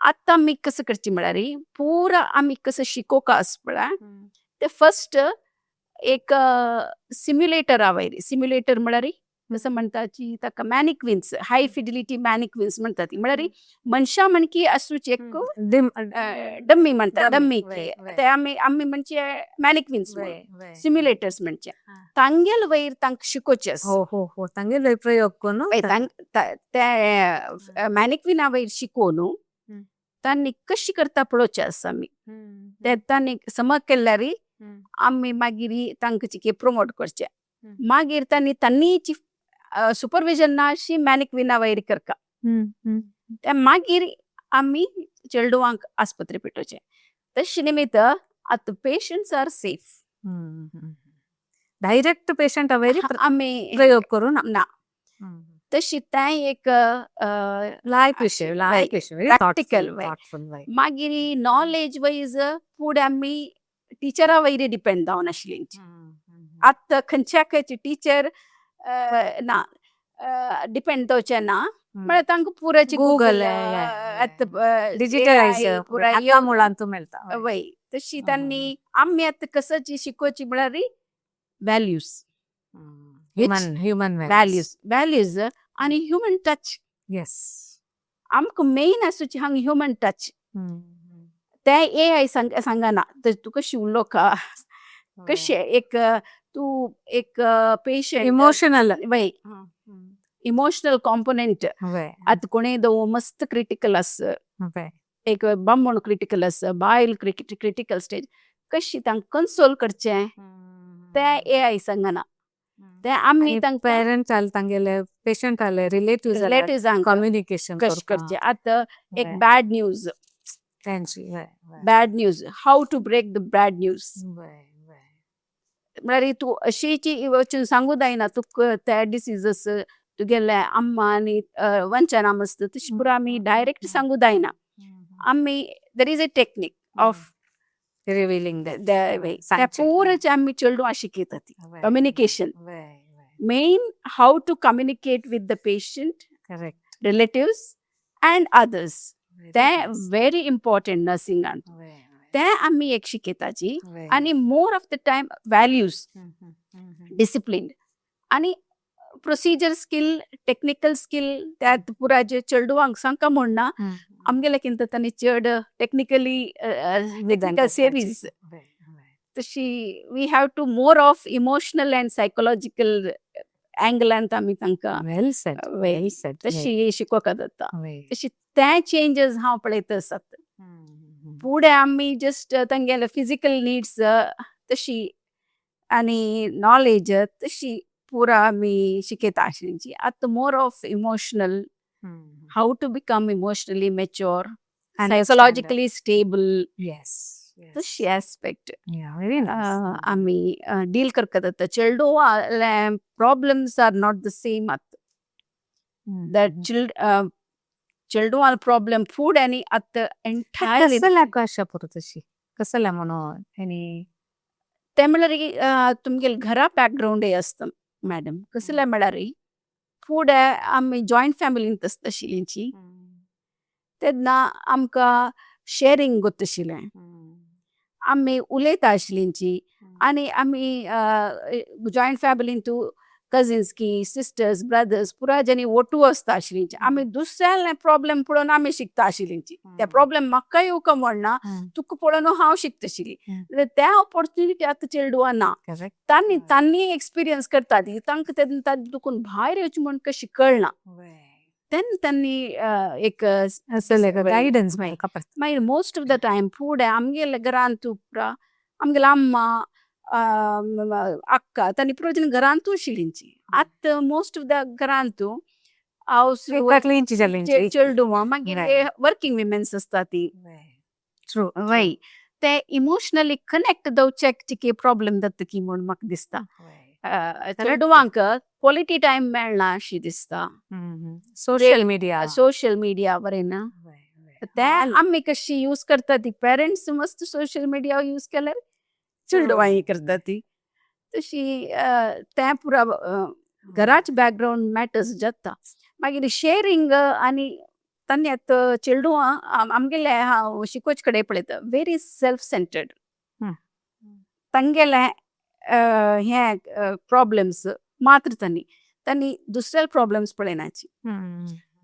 आतां आमी कसं करची म्हळ्यार पुरा आमी कसं शिकोवका आसा पळय ते फर्स्ट एक सिम्युलेटरा वयर. सिम्युलेटर म्हळ्यार कसं म्हणटाची ताका मॅनिक्विन्स, हाय फिडिलिटी मॅनिक्विन्स म्हणटात ती. म्हळ्यार मनशा म्हणकी आसूच एक डम्मी म्हणटा, डम्मी. ते आमी आमी म्हणजे मॅनिक्विन्स, सिम्युलेटर्स म्हणजे तांगेल वयर तांकां शिकोवचें आसा. हो हो हो तांगेले प्रयोग करून. वय, ते मॅनिक्विना वयर शिकोवन तांणी कशी करता पळोवचें आसा आमी. ते तांणी समज केल्यार आमी मागीर तांकां चिके प्रमोट करचें. मागीर तांणी तांणीची सुपरविजन ना अशी मॅनिक्विना वयर करका. ते मागीर आमी चेडवांक आस्पत्रे पेटोवचें. तशें निमित्त आतां पेशंट्स are safe. Direct पेशंटा वयर आमी प्रयोग करून ना. तशी तें एक लायक विशय, लायक विशय. प्रॅक्टिकल वय. थॉटफुल वय. मागीर नॉलेज वायज फुडें आमी टिचरा वयर डिपेंड जावन आशिल्लीं. आतां खंयच्या खंयची टिचर ना. डिपेंड जावचें ना म्हळ्यार तांकां पुरायची Google, Google yeah. Digitalise पुराय हाका मुळांतू मेळटा. वय, तशी तांणी आमी आतां कसची शिकोवची म्हळ्यार values. Human values, values आनी ह्युमन टच. आमकां मेन आसूची हांगा ह्युमन टच. ते एआय सांगना तर तूं कशी उलोवका, कशें एक तूं एक पेशंट. इमोशनल. वय, इमोशनल कॉम्पोनंट. आतां कोणूय दव मस्त क्रिटिकल आस, एक बामण क्रिटिकल आस, बायल क्रिटिकल स्टेज, कशी तांकां कन्सोल करचें ते एआय सांगना. ते आमी तांकां पेरंट्स आले, तांगेले पेशंट आले, रिलेटिव्ह, रिलेटिव्सांक कम्युनिकेशन कशें करचें. आतां एक बॅड न्यूज, तांची bad news, how to break the bad news. वय वय म्हळ्यार तूं अशीची वचून सांगू जायना तुका त्या डिसीजस तुगेले अम्मा आनी वंचना आसता, तशें पुरो आमी डायरेक्ट सांगू जायना. आमी there is a technique of revealing. त्या पुराचे आमी चेडवां शिकयतात. Communication. वय वय Main, how to communicate with the patient, relatives and others. ते व्हेरी इम्पॉर्टंट नर्सिंगान. ते आमी एक शिकयताची आनी more of the time values, discipline आनी प्रोसिजर स्किल, टेक्निकल स्किल. त्यात पुराय जे चेडवांक सांगका म्हण ना, आमगेले कितें तांणी चड टेक्निकली, टेक्निकल सेवीज तशी. We have to more of emotional and psychological अँगलान आमी तांकां Well said. Well said. तशी शिकोवपाक जाता. तशी ते चेंजीस हांव पळयत आसात. फुडें आमी जस्ट तांगेले फिजिकल नीड्स तशी आनी नॉलेज तशी पुरा आमी शिकयता आशिल्ली. आतां more of emotional, how to become emotionally mature, psychologically stable. तशी aspect Yeah, very nice. आमी डील करतात आतां. चेडवां problems are not the same आतां. That चेडवां प्रॉब्लेम फूड आनी आतां एंटायरली कसल्या कशा पुरो तशी कसल्या म्हणून एनी ते म्हळ्यार तुमगेले घरा बॅकग्रावंडय आसता मॅडम. कसले म्हळ्यार फुडें आमी जॉयंट फॅमिलींत आसता आशिल्लींची, तेन्ना आमकां शेरींग जाता आशिल्लें, आमी उलयता आशिल्लींची आनी आमी जॉयंट फॅमिलींतू कजिन्स की सिस्टर्स, ब्रदर्स पुरा जाणी ओटू आसता आशिल्लींची. आमी दुसऱ्याले प्रॉब्लेम पळोवन आमी शिकता आशिल्लींची. ते प्रॉब्लेम म्हाका येवका म्हणना, तुका पळोवन हांव शिकता आशिल्ली. त्या ऑपॉर्च्युनिटी आतां चेडवां ना. तांणी तांणी एक्सपिरियन्स करता ती, तांकां तेन्ना दुखून भायर येवचें म्हण कशी कळना. तेन्ना तांणी एक गायडन्स. मागीर मोस्ट ऑफ the time फुडें आमगेले घरांत पुरा आमगेले अम्मा, अक्का तांणी पुरो घरांतू आशिल्लींची. आतां मोस्ट ऑफ the घरांतू हावस चेडवां मागीर वर्किंग विमेन्स आसता ती. ट्रू. वय, ते इमोशनली कनेक्ट जावचेक चिके प्रॉब्लेम जाता की म्हूण म्हाका दिसता. चेडवांक क्वॉलिटी टायम मेळना अशी दिसता. Social media. Social media बरें ना, ते आमी कशी यूज करता ती, पेरंट्स मस्त सोशल मिडिया यूज केल्यार चेडवांय करता ती तशी. तें पुरा घराच बॅकग्रावंड मॅटर्स जाता. मागीर शेरींग आनी तांणी आतां चेडवां आमगेले हांव शिकोवचे कडेन पळयता, व्हेरी सेल्फ सेंटर्ड. तांगेले हे प्रॉब्लेम्स मात्र तांणी तांणी दुसऱ्या प्रॉब्लेम्स पळयनाची.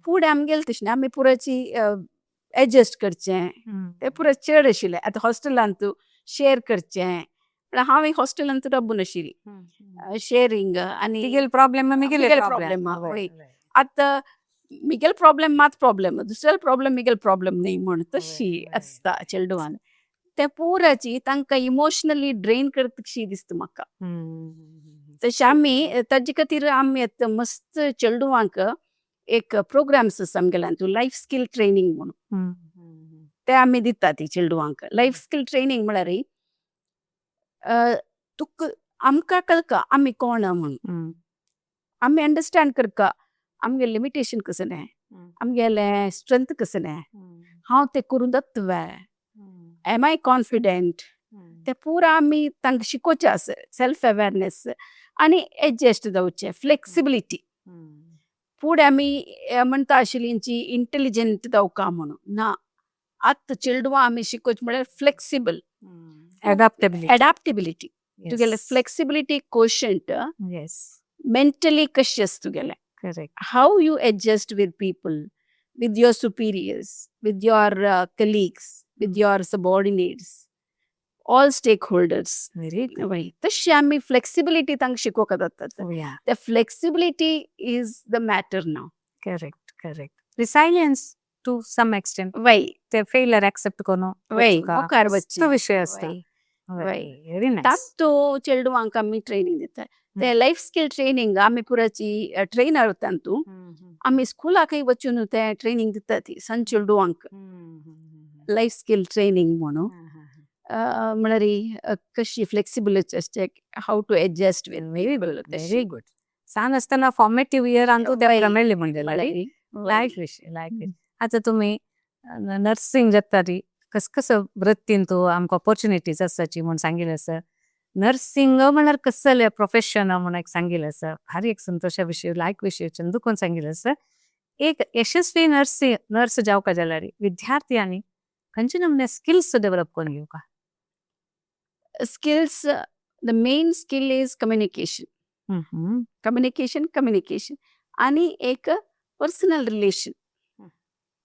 फुडें आमगेले तशें न्ही, आमी पुराची एडजस्ट करचें, ते पुरा चड आशिल्लें. आतां हॉस्टेलांत शेअर करचें म्हळ्यार हांव एक हॉस्टेलांत राबून आशिल्ली. शेरींग आनी तिगेले प्रॉब्लेम, मिगेले प्रॉब्लेम. आतां मिगेल प्रॉब्लेम मात प्रॉब्लेम, दुसऱ्याले प्रॉब्लेम मिगेल प्रॉब्लेम न्ही म्हण तशी आसता चेडवान. ते पुराची तांकां इमोशनली ड्रेन करता कशी दिसता म्हाका. तशें आमी ताजे खातीर आमी आतां मस्त चेडवांक एक प्रोग्राम्स आसा आमगेल्यान, लायफ स्कील ट्रेनींग म्हणून, ते आमी दिता ती चेडवांक. लायफ स्कील ट्रेनींग म्हळ्यार तुका आमकां कळका आमी कोण म्हूण, आमी अंडरस्टँड करका आमगे लिमिटेशन कसलें, आमगेलें स्ट्रेंथ कसलें, हांव तें करूं जाता, एम I confident, ते पुरा आमी तांकां शिकोवचें आसा. सेल्फ अवेरनेस आनी एडजस्ट जावचें, फ्लेक्सिबिलिटी. फुडें आमी म्हणटा आशिल्ली इंटेलिजंट जावका म्हणून ना. आतां चेडवां आमी शिकोवचें म्हळ्यार फ्लेक्सिबल. अडॅप्टेबिलिटी. अडॅप्टेबिलिटी तुगेले, फ्लेक्सिबिलिटी कोशंट. मेंटली कशी आसा तुगेलें, how you adjust with people, with your superiors, with your colleagues, with your subordinates, all stakeholders. Very good. वय, तशी आमी फ्लेक्सिबिलिटी तांकां शिकोवंक जाता. The flexibility is the matter now. Correct, correct. Resilience to some extent. वय. ते failure accept करून वय, मुखार वचचें. तो विषय असता. वय वय. Very nice. तातू चेडवांक आमी ट्रेनिंग दिता. ते लायफ स्किल ट्रेनिंग आमी पुराची ट्रेनर तांतू आमी स्कुलाकय वचून ते ट्रेनिंग दिता ती सण चेडवांक, लायफ स्किल ट्रेनिंग म्हणून. म्हळ्यार कशी फ्लेक्सिबल आसचे, how to adjust with. Very good, very good. सान असताना फॉर्मेटिव्ह इयर अंतू ते मेळ्ळी म्हणजे लायफ विषय, लायफ. आता तुम्ही नर्सिंग जातारी कस कस वृत्तीन तू आमकां ऑपॉर्च्युनिटीज आसाची म्हूण सांगिल्लें आसा. नर्सिंग म्हळ्यार कसलें प्रोफेशन म्हूण एक सांगिल्लें आसा. भारी एक संतोशा विशय, लायक विशय चंदूकोन सांगिल्लें आसा. एक यशस्वी नर्सिंग नर्स जावका जाल्यार विद्यार्थ्यांनी खंयचे नमूने स्किल्स डेव्हलप करून घेवका? Skills, the main skill is communication. Communication, communication आणि एक पर्सनल रिलेशन.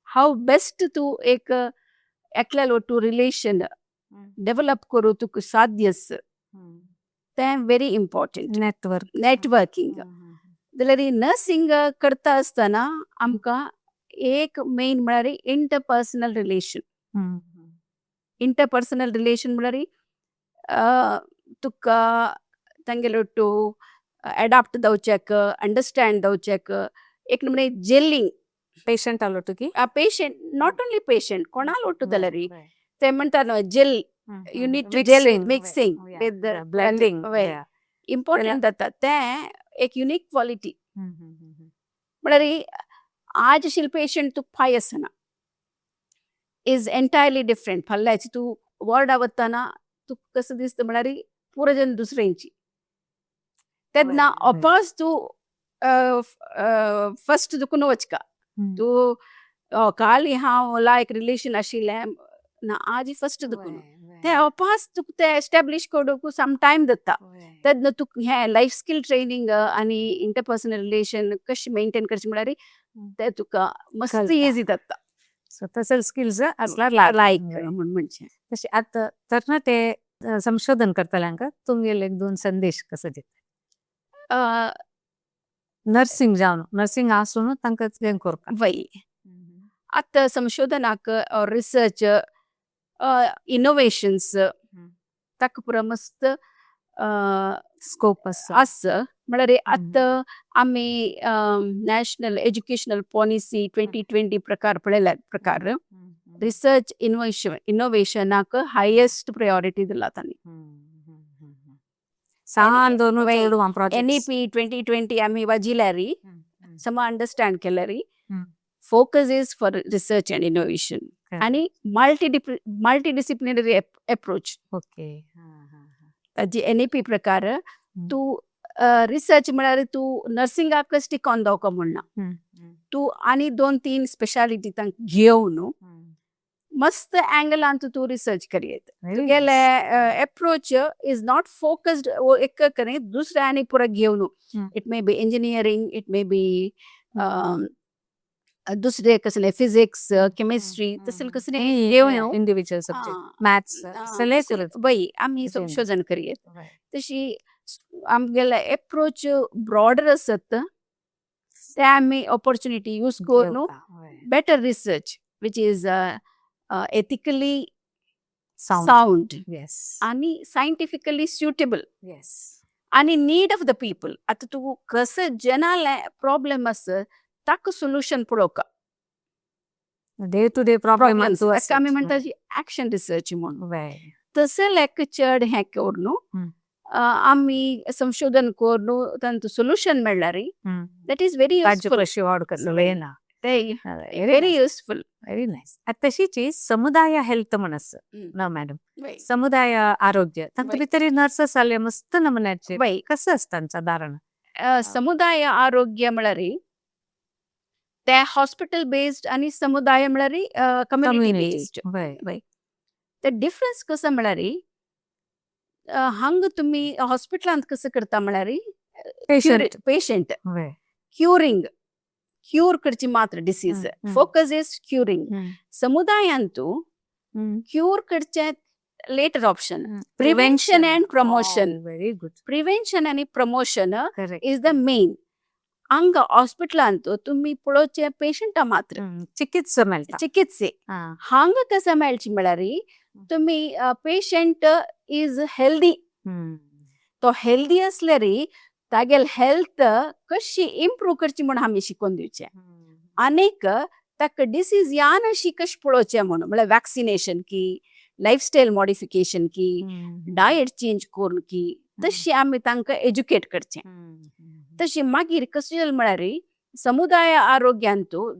How best तू एक एकल्याल टू रिलेशन डेव्हलप करूं तुका साध्य आसा, तें व्हेरी इम्पॉर्टंट. नेटवर्क. नेटवर्किंग. जाल्यार नर्सिंग करता आसतना आमकां एक मेन म्हळ्यार इंटरपर्सनल रिलेशन. इंटरपर्सनल रिलेशन म्हळ्यार तुका तांगेले ಒಟ್ಟು अडाप्ट जावच्याक, अंडरस्टँड जावच्याक, एक नमुने जेलिंग. पेशंट आलोटुकी. पेशंट, not only patient, कोणाल ಒಟ್ಟು जाल्यार ते म्हणटा न्हय gel, you need to gel, mixing with the blending. Important जाता तें एक युनीक क्वालिटी. म्हळ्यार आज आशिल्ले पेशंट तुका पाय आसना, is entirely different. फाल्याची तूं वॉर्डा वतना तुका कसं दिसता म्हळ्यार पुरो जन दुसऱ्यांची. तेन्ना ऑफकोर्स तूं फर्स्ट तुका न्हू वचका तूं काल हांव लायक रिलेशन आशिल्लें ना, आज फर्स्ट तुका न्हू. ते ऑफकोर्स तुका ते एस्टॅब्लीश करूंक सम टायम जाता. तेन्ना तुका हें लायफ स्किल ट्रेनिंग आनी इंटरपर्सनल रिलेशन कशें मेंटेन करचें म्हळ्यार ते तुका मस्त इजी जाता. सो तसले स्किल्स असल्यार. लायक म्हूण म्हणचें. तशें आतां तरणाटे संशोधन करतल्यांक तुमगेले एक दोन संदेश कसो दिता? नर्सिंग जावन, नर्सिंग आसून तांकां हें करपाक. वय, आतां संशोधनाक, रिसर्च, इनोवेशन्स ताका पुरो मस्त स्कोप आसा. आसा. म्हळ्यार आतां आमी नॅशनल एज्युकेशनल पॉलिसी 2020 प्रकार पळयल्यार प्रकार रिसर्च इनोवेशन इनोवेशनाक हायेस्ट प्रायोरिटी दिला तांणी. सान दोन NEP 2020 आमी वाजिल्यारी सम understand केल्यारी focus is for research and innovation आणि multi disciplinary approach. ताजी एनईपी प्रकार तूं रिसर्च म्हळ्यार तूं नर्सिंगाक स्टिक ऑन जावका म्हण ना, तूं आनी दोन तीन स्पेशालिटी तांकां घेवन मस्त अँगलान तूं रिसर्च करयेत. तुगेले एप्रोच is not focused एक करी दुसऱ्या आनी पुरो घेवन. It may be engineering, it may be दुसरे कसले फिजिक्स, केमिस्ट्री, तसले कसले घेवन. इंडिव्हिज्युअल सब्जेक्ट, मॅथ्स सगळे करत. वय, आमी संशोधन करयेत. तशी आमगेले एप्रोच ब्रॉडर आसत ते आमी ऑपॉर्च्युनिटी यूज करून better research which is ethically sound आणि सायंटिफिकली सुटेबल आणि नीड ऑफ the people. आतां तूं कसं जनाले प्रॉब्लेम आसा ताका सोल्युशन पळोवका. Day to day problem. ताका आमी म्हणटा ऍक्शन रिसर्च म्हणून. तसं लेक चड हें करून आमी संशोधन करून तांचो सोल्युशन मेळ्ळ्यार that is very useful. ना. ते very useful. Very nice. तशीच समुदाय हेल्थ म्हण आसा ना मॅडम, समुदाय आरोग्य, तातूंत भितर नर्सेस आले मस्त नमुन्याचे कसं आसता सादारण? समुदाय आरोग्य म्हळ्यार ते हॉस्पिटल बेस्ड आनी समुदाय म्हळ्यार कम्युनिटी बेस्ड. ते डिफरन्स कसो म्हळ्यार हांगा तुमी हॉस्पिटलांत कसं करता म्हळ्यार पेशंट पेशंट क्युरिंग, क्यूर करची मात्र disease, focus is curing. समुदायांतू cure करचे later option, prevention and promotion. Very good. Prevention आनी promotion correct is the main. हांगा हॉस्पिटलांत तुमी पळोवचे पेशंटा मात्र. चिकित्सा मेळटा. चिकित्से हांगा कसं मेळची म्हळ्यार तुमी पेशंट is healthy, तो हेल्दी असल्यार तागेल हेल्थ कशी इम्प्रूव करची म्हूण आमी शिकोवन दिवचें आनीक ताका डिसीज यान अशी कशी पळोवचें म्हणून, म्हळ्यार वॅक्सिनेशन की, लायफस्टायल मॉडिफिकेशन की, डायट चेंज करून की, तशी आमी तांकां एज्युकेट करचें. तशी मागीर कशें जालें म्हळ्यार समुदाय आरोग्यांतू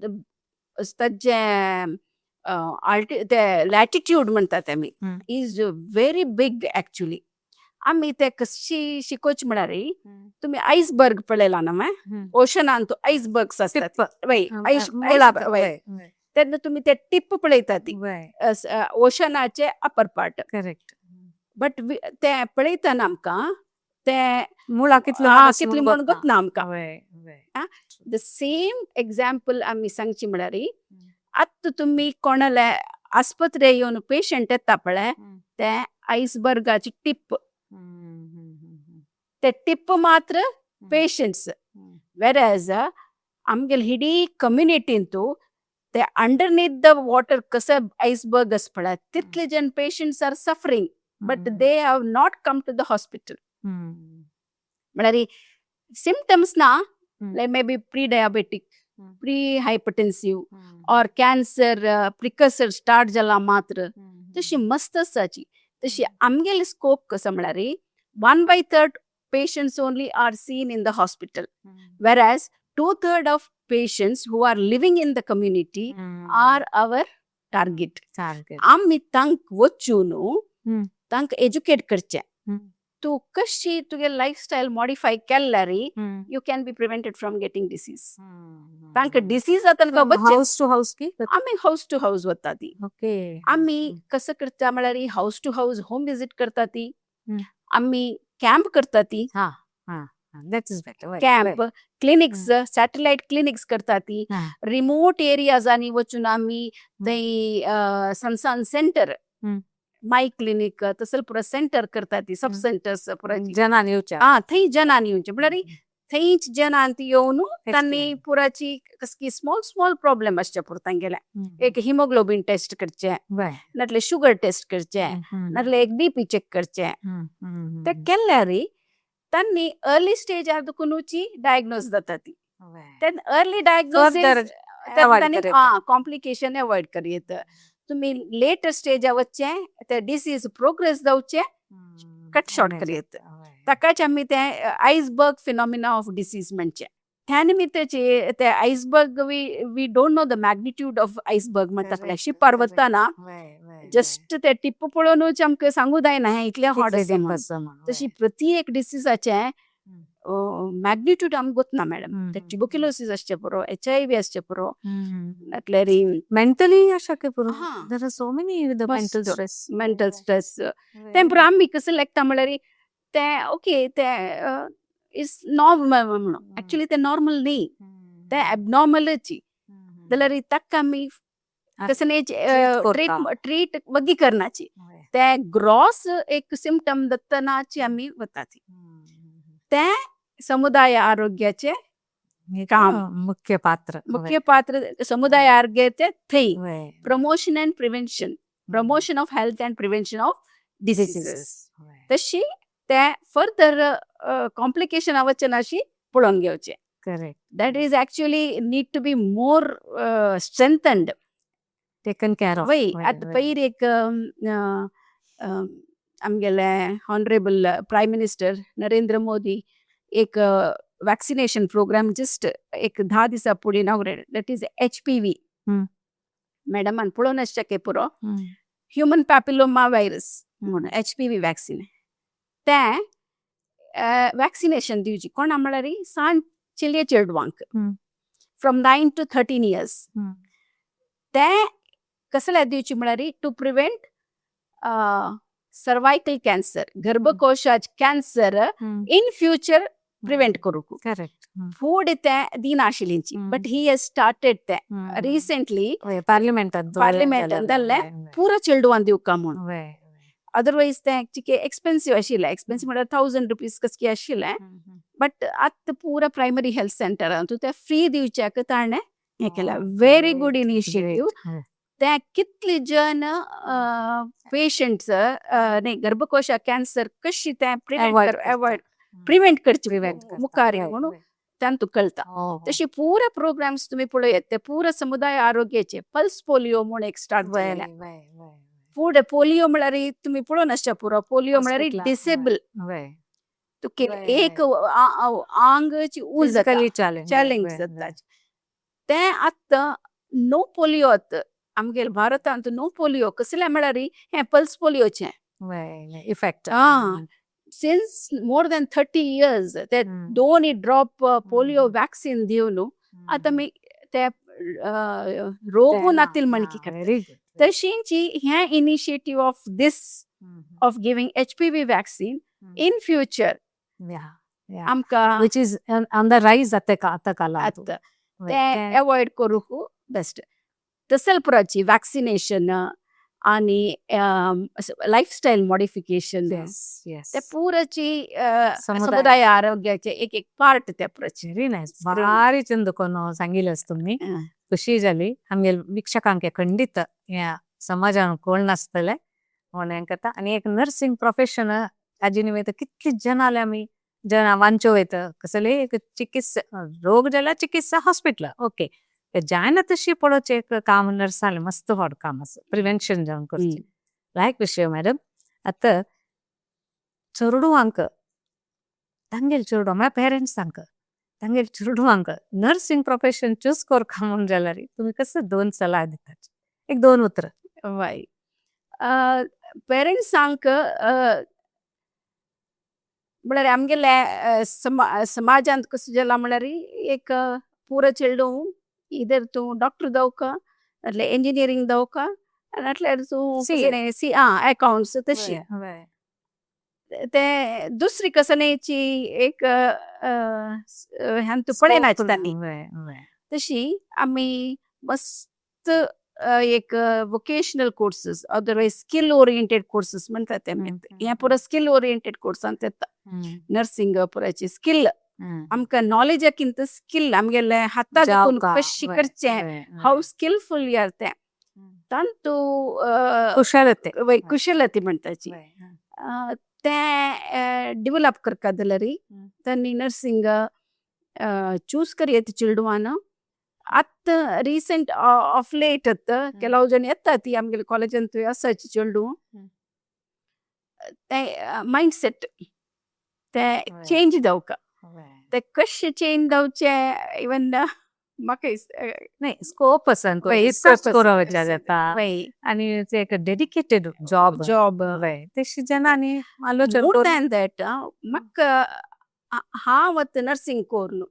ताजें आल्टी ते लॅटिट्यूड म्हणटात आमी is very big actually. आमी ते कशी शिकोवचे म्हळ्यार तुमी आयसबर्ग पळयला न्हू? ओशनांत आयसबर्ग्स आसतात. वय, वय, तेन्ना तुमी ते टिप पळयतात ती ओशनाचे अपर पार्ट. करेक्ट बट ते पळयतना आमकां ते मुळा कितलो? कितली म्हणून गोतना आमकां. वय वय the same example आमी सांगची म्हळ्यार आतां तुमी कोणाले आस्पत्रे येवन पेशंट येता पळय, ते आयसबर्गाची टिप, ते टिप मात्र पेशंट्स, वेरएज आमगेले हिडी कम्युनिटींतू ते अंडरनीथ the water कसं आयसबर्ग आसा पळय, तितले जण patients are suffering, but they have not come to the hospital. म्हळ्यार सिमटम्स ना, like maybe pre diabetic, pre hypertensive or cancer precursor start जाला मात्र, तशी मस्त आसाची. तशी आमगेले स्कोप कसो म्हळ्यार 1/3 patients only are seen in the hospital, whereas 2/3 of patients who are living in the community are our target. Target. आमी तांक वचून तांकां एज्युकेट करचें, तूं कशी तुगे लायफस्टायल मॉडिफाय केल्यार you can be prevented from getting disease. तांकां डिसीज जाता बच्चे. हाऊस टू हाऊस की? आमी हाऊस टू हाऊस वता ती. आमी कसं करता म्हळ्यार house to house home visit करता ती. आमी कॅम्प करता ती. हा हा, that is better. Camp, clinics, satellite clinics करता ती. रिमोट एरियाजांनी वचून आमी थंय सनसान सेंटर, माय क्लिनीक तसले पुरो सेंटर करता ती, सब सेंटर्स पुरो. जनान येवच्या. हा, थंय जनान येवचे म्हळ्यार थंयच जनान ती येवन तांणी पुराची कसली स्मॉल स्मॉल प्रॉब्लेम आसचे पुरो तांगेले, एक हिमोग्लोबीन टेस्ट करचे, नाटले शुगर टेस्ट करचे, नाटले एक बीपी चेक करचे. ते केल्यार तांणी अर्ली स्टेजार दुखूनची डायग्नोज जाता ती. तेन्ना अर्ली डायग्नोसिस कॉम्प्लिकेशन अवॉयड करयेत. तुमी लेटर स्टेजार वचचे, ते डिसीज प्रोग्रेस जावचे कट शॉर्ट करयेत. ताकाच आमी ते आयसबर्ग फिनॉमिना ऑफ डिसीज म्हणचे. त्या निमित्ताचे ते iceberg, we don't know the magnitude of iceberg म्हणटा पळय, शिपार वतना जस्ट ते टिप्प पळोवनूच आमकां सांगू जायना हें इतलें हॉट आसा. तशी प्रति एक डिसीजाचें मॅग्निट्यूड आमकां गोतना मॅडम. ते ट्युबरक्युलोसिस आसचे पुरो, एचआयव्ही आसचे पुरो, नाटल्यार मेंटली अशा के पुरो, there are so many the mental stress. Mental stress तें पुरो आमी कसं लेखता म्हळ्यार ते ओके, ते is normal म्हणून. एक्चुअली ते नॉर्मल न्ही, ते एबनॉर्मलची. जाल्यार ताका आमी कसं ट्रीट ट्रीट वगी करनाची, ते ग्रॉस एक सिमटम दत्तनाची आमी वताची. ते समुदाय आरोग्याचे काम. मुख्य पात्र. मुख्य पात्र समुदाय आरोग्याचे थंय promotion and prevention, promotion of health and prevention of diseases. तशी ते फर्दर कॉम्प्लिकेशन वचनाशी पळोवन घेवचे. Correct that is actually need to be more strengthened. Taken care of. वय, आतां पयर एक आमगेले honourable prime minister Narendra Modi एक वॅक्सिनेशन प्रोग्राम जस्ट एक 10 दिसा फुडें inaugurate, that is HPV. मॅडमान पळोवन आसचे पुरो, ह्युमन पॅपिलोमा व्हायरस म्हणून एचपीव्ही वॅक्सिन. तें वॅक्सिनेशन दिवची कोणा म्हळ्यार सान चेडये चेडवांक. From 9 to 13 years. ते कसले दिवची म्हळ्यार टू प्रिव्हेंट सर्वायकल कॅन्सर, गर्भकोशाच कॅन्सर इन फ्युचर प्रिव्हेंट करूंक. करेक्ट. फूड ते दिनाशिल्लींची, बट he has started ते रिसेंटली. पार्लिमेंटात. पार्लिमेंटात जाल्लें. पुरो चेडवान दिवका म्हूण. अदरवायज ते चिके एक्सपेन्सिव आशिल्लें. एक्सपेन्सिव म्हळ्यार 1000 रुपीज कसकी आशिल्लें, बट आतां पुरा प्रायमरी हेल्थ सेंटरान ते फ्री दिवच्याक ताणें हें केलां. Very good initiative. ते कितले जन पेशंट्स न्ही गर्भकोशा कॅन्सर कशी ते प्रिव्हेंट, अवॉयड, प्रिव्हेंट करचे मुखार म्हणून तांतू कळटा. तशी पुरा प्रोग्राम्स तुम्ही पळयत, ते पुरा समुदाय आरोग्याचे. पल्स पोलिओ म्हूण एक स्टार्ट जालेलें. फुडें पोलिओ म्हळ्यार तुमी पळोवन आसच्या पुरो. पोलिओ म्हळ्यार डिसेबल तुके एक आंगची उज जाता, चॅलेंज जाता ते. आतां नो पोलिओ, आतां आमगेले भारतांत नो पोलिओ कसले म्हळ्यार हें पल्स पोलिओचें इफेक्ट. आं, since more than 30 years ते दोन ड्रॉप पोलिओ वॅक्सिन दिवन आतां आमी ते रोगू नातील म्हणकी करता. तशींची हें initiative of this of giving HPV vaccine in future आमकां Which is on the rise आतां कालांत. आतां ते अवॉयड करूंक बेस्ट. तसलपुराची वॅक्सिनेशन आणि लायफस्टायल मॉडिफिकेशन येस ते पुराची समुदाय आरोग्याचे एक एक पार्ट ते पुराचे. Very nice. भारी चंद कोण सांगितलंस तुम्ही. खुशी जाली. आमगे वीक्षकांक खंडित ह्या समाजान कोण नासतले म्हणून हें करता. आनी एक नर्सिंग प्रोफेशन ताजी निमित्त कितली जन आमी जन वांचो वयता. कसले एक चिकित्सा, रोग जाल्यार चिकित्सा हॉस्पिटल ओके, जायना तशी पळोवचें एक काम नर्सालें मस्त व्हड काम आसा, प्रिवेन्शन जावन करचें. लायक विशय मॅडम. आतां चेडवांक, तांगेल चेडवां म्हळ्यार पेरंट्सांक तांगेल चेडवांक नर्सिंग प्रोफेशन चूज करका म्हूण जाल्यार तुमी कसो दोन सलाह दितात, एक दोन उतरां? वय, पेरंट्सांक म्हळ्यार आमगेले समाजांत कसं जाला म्हळ्यार एक पुरो चेडूं इधर तूं डॉक्टर जावका नाटल्यार इंजिनियरींग जावका नाटल्यार तूं सी आं अकाउंट्स तशी. ते दुसरी कसनेची एक ह्यान पळयनाच तांणी. तशी आमी मस्त एक vocational courses, otherwise skill oriented courses म्हणतात ते. हें पुरो स्किल ओरिएंटेड कोर्सान येता. नर्सिंग पुराची स्किल, आमकां नॉलेजाकिंत स्किल, आमगेले हाताक कशी करचें, हाव स्किलफुल यार ते तांतू कुशलते. कुशलते म्हणटाची ते डेवलप करका जाल्यार तांणी नर्सिंग चूज करयेत चेडवान. आतां रिसेंट ऑफ लेट आतां ಕೆಲವು ಜನ येतात ती आमगेले कॉलेजांत आसाची चेडूं, ते मायंड सेट ते चेंज जावका. ते कशें चेंज जावचे इवन म्हाका नाही, स्कोप आसा, रिसर्च करूंक जाता आनी ते एक डेडिकेटेड जॉब. जॉब. तशी जेन्ना आलोचन. मोर दॅन that, म्हाका हांव आतां नर्सिंग करून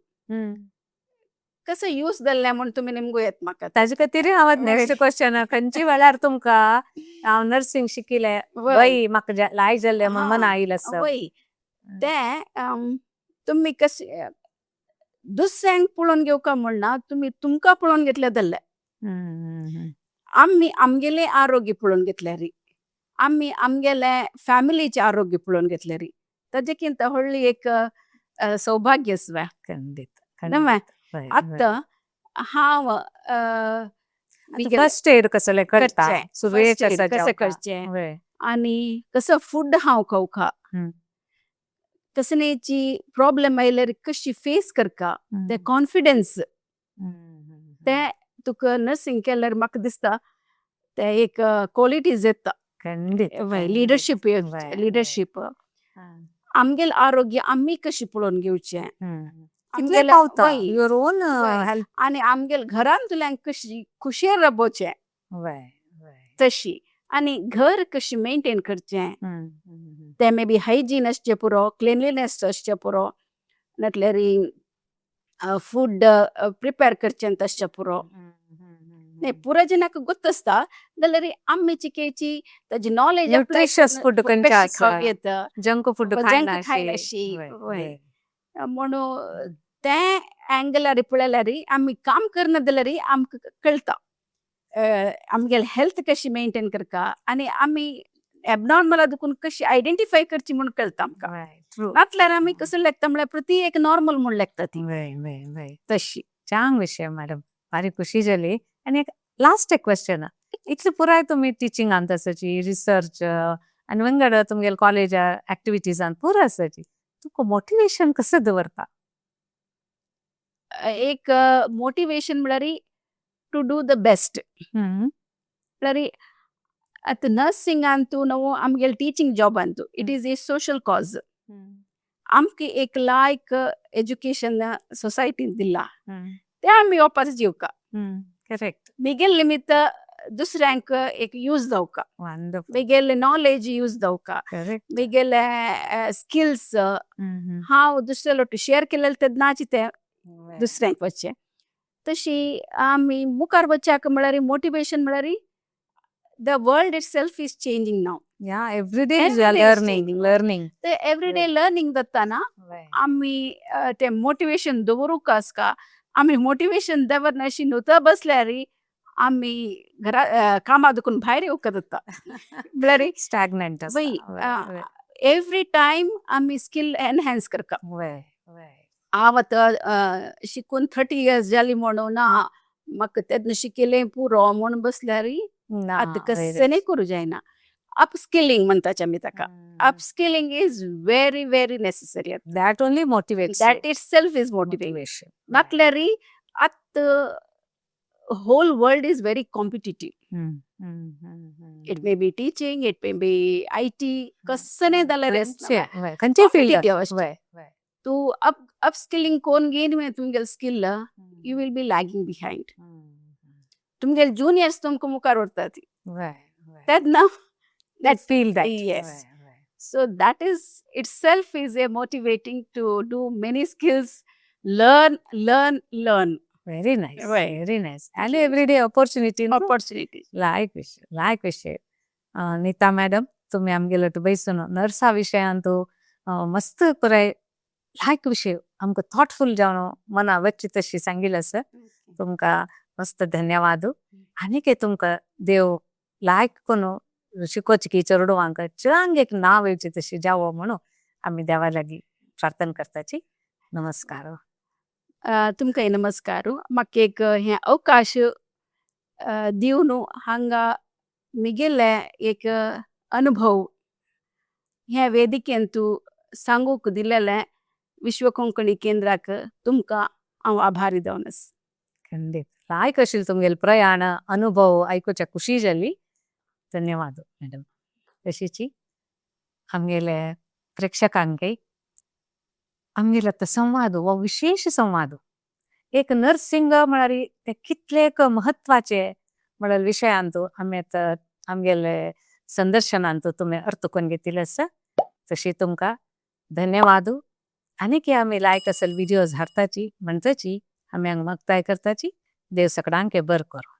कसं यूज जाल्लें म्हूण तुमी निमगो येत म्हाका. ताजे खातीर हांव नेक्स्ट क्वेश्चन, खंयच्या वेळार तुमकां हांव नर्सिंग शिकिलें वय म्हाका लायक जाल्लें म्हूण मना आयिल्लें आसा? वय, ते तुमी कशें दुसऱ्यांक पळोवन घेवका म्हणना, तुमी तुमकां पळोवन घेतले जाल्ले. आमी आमगेलें आरोग्य पळोवन घेतल्यार, आमी आमगेले फॅमिलीचें आरोग्य पळोवन घेतल्यार ताजे किंत व्हडली एक सौभाग्य आसवा. खंडीत. न्हय? आतां हांव फर्स्ट एड कसले करता? सुरवेक कसं करचें आनी कसो फूड हांव खावका, कसलेची प्रॉब्लेम आयल्यार कशी फेस करका, ते कॉन्फिडन्स ते तुका नर्सिंग केल्यार म्हाका दिसता ते एक क्वॉलिटीज येता. Leadership, leadership. आमगेले आरोग्य आमी कशी पळोवन घेवचें. Your own health. आनी आमगेले घरांतल्यांक कशी खुशयेन राबोवचें तशी आनी घर कशी मेंटेन करचें, ते मे बी हायजीन आसचें पुरो, क्लिनलीनेस आसचें पुरो, नाटल्यार फूड प्रिपेर करचें तशें पुरो. न्ही, पुरो जनाक गोत्त आसता जाल्यार आमी चिकेची ताजी नॉलेज. न्यूट्रिशियस फूड खंयचें आसा, येता. Junk food. जंक खायनाशी. वय, म्हणून तें अँगलार पळयल्यार, आमी काम करना जाल्यार आमकां कळटा आमगेले हेल्थ कशी मेंटेन करका आनी आमी एबनॉर्मल देखून कशी आयडेंटिफाय करची म्हूण कळटा आमकां. ट्रू. नातल्यार आमी कसो लेखता म्हळ्यार प्रति एक नॉर्मल म्हूण लेखता ती. वय वय वय तशी. चांग विशय मॅडम, भारी खुशी जाली. आनी एक लास्ट एक क्वेश्चन. इतले पुराय तुमी टिचिंगांत आसाची, रिसर्च आनी विंगड तुमगेले कॉलेज ऍक्टिव्हिटीजान पुरो आसाची, तुमकां मोटिवेशन कसं दवरता? एक मोटिवेशन म्हळ्यार टू do the best. म्हळ्यार आतां नर्सिंगांतू नवो आमगेले teaching जॉबांतू it is a social cause. आमकां एक लायक एज्युकेशन सोसायटीन दिला ते आमी वापस दिवका. मिगेल निमित्त दुसऱ्यांक एक यूज जावका. मिगेले नॉलेज यूज जावका. मिगेले स्किल्स हांव दुसऱ्या लोट शेअर केलेले तेन्नाच ते दुसऱ्यांक वचचें. तशी आमी मुखार वच्चाक म्हळ्यार मोटिवेशन म्हळ्यार the world itself is changing now. Yeah, every day is Every day is learning, changing. learning. ते एवरीडे लर्निंग जाता ना, आमी ते मोटिवेशन दवरूंक आसका. आमी मोटिवेशन दवरना अशी न्हूता बसल्यार आमी घरा कामा दुखून भायर येवका जाता म्हळ्यार स्टॅग्नंट. वय, एवरी टायम आमी स्किल एनहान्स करका. वय वय हांव आतां शिकून 30 इयर्स जाली म्हणून ना म्हाका तेन्ना शिकिलें पुरो म्हूण बसल्यार ना. आतां कसलें करूं जायना. अपस्किलिंग म्हणटाचे आमी ताका. Upskilling is very very necessary. That only motivates. That itself is motivation. Motivation. नातल्यार आत whole world is very competitive. It may be teaching, it may be IT, कसने जाल्यार. खंयचे फील्ड. Competitive आसता. वय वय तूं अपस्किलिंग कोन्न घेन मगे तुमगेले skill, you will be lagging behind. तुमगेले जुनियर्स तुमकां मुखार व्हरता ती. वय वय तेन्ना that feel that. Yes. वय, वय. So that is itself is a motivating to do many skills, learn, learn, learn. Very nice. Very nice. And everyday opportunity. Opportunities. लायक विशय, लायक विशय. नीता मॅडम, तुम्ही आमगेले बैसून नर्सा विशयांतू मस्त पुराय लायक विशय आमकां थॉटफुल जावन मना वच्ची तशी सांगिल आसा. तुमकां मस्त धन्यवाद. आनीक तुमकां देव लायक कोण शिकोवची की चेडवांक चांग एक नाव येवची तशी जावो म्हणून आमी देवा लागीं प्रार्थना करताची. नमस्कार. तुमकां नमस्कार. म्हाका एक हे अवकाश दिवन हांगा मिगेले एक अनुभव हे वेदिकेंतू सांगूक दिलेले विश्व कोंकणी केंद्राक तुमकां हांव आभारी जावन आसा. खंडित लायक अशील तुमगेले प्रयाण अनुभव आयकुच्या खुशी जाली. धन्यवाद मॅडम. तशीची आमगेले प्रेक्षकांकय आमगेले आतां संवाद हो विशेष संवाद एक नर्सिंग म्हळ्यार ते कितलेक महत्वाचे म्हळ्यार विशयांतू आमी आतां आमगेले संदर्शनांतू तुमी अर्थ करून घेतिल्ले आसा. तशी तुमकां धन्यवाद. आनीक आमी लायक असल व्हिडियोज हाडताची म्हणताची आमी हांगा मुक्ताय करताची. देव सगळ्यांक बरं करूं.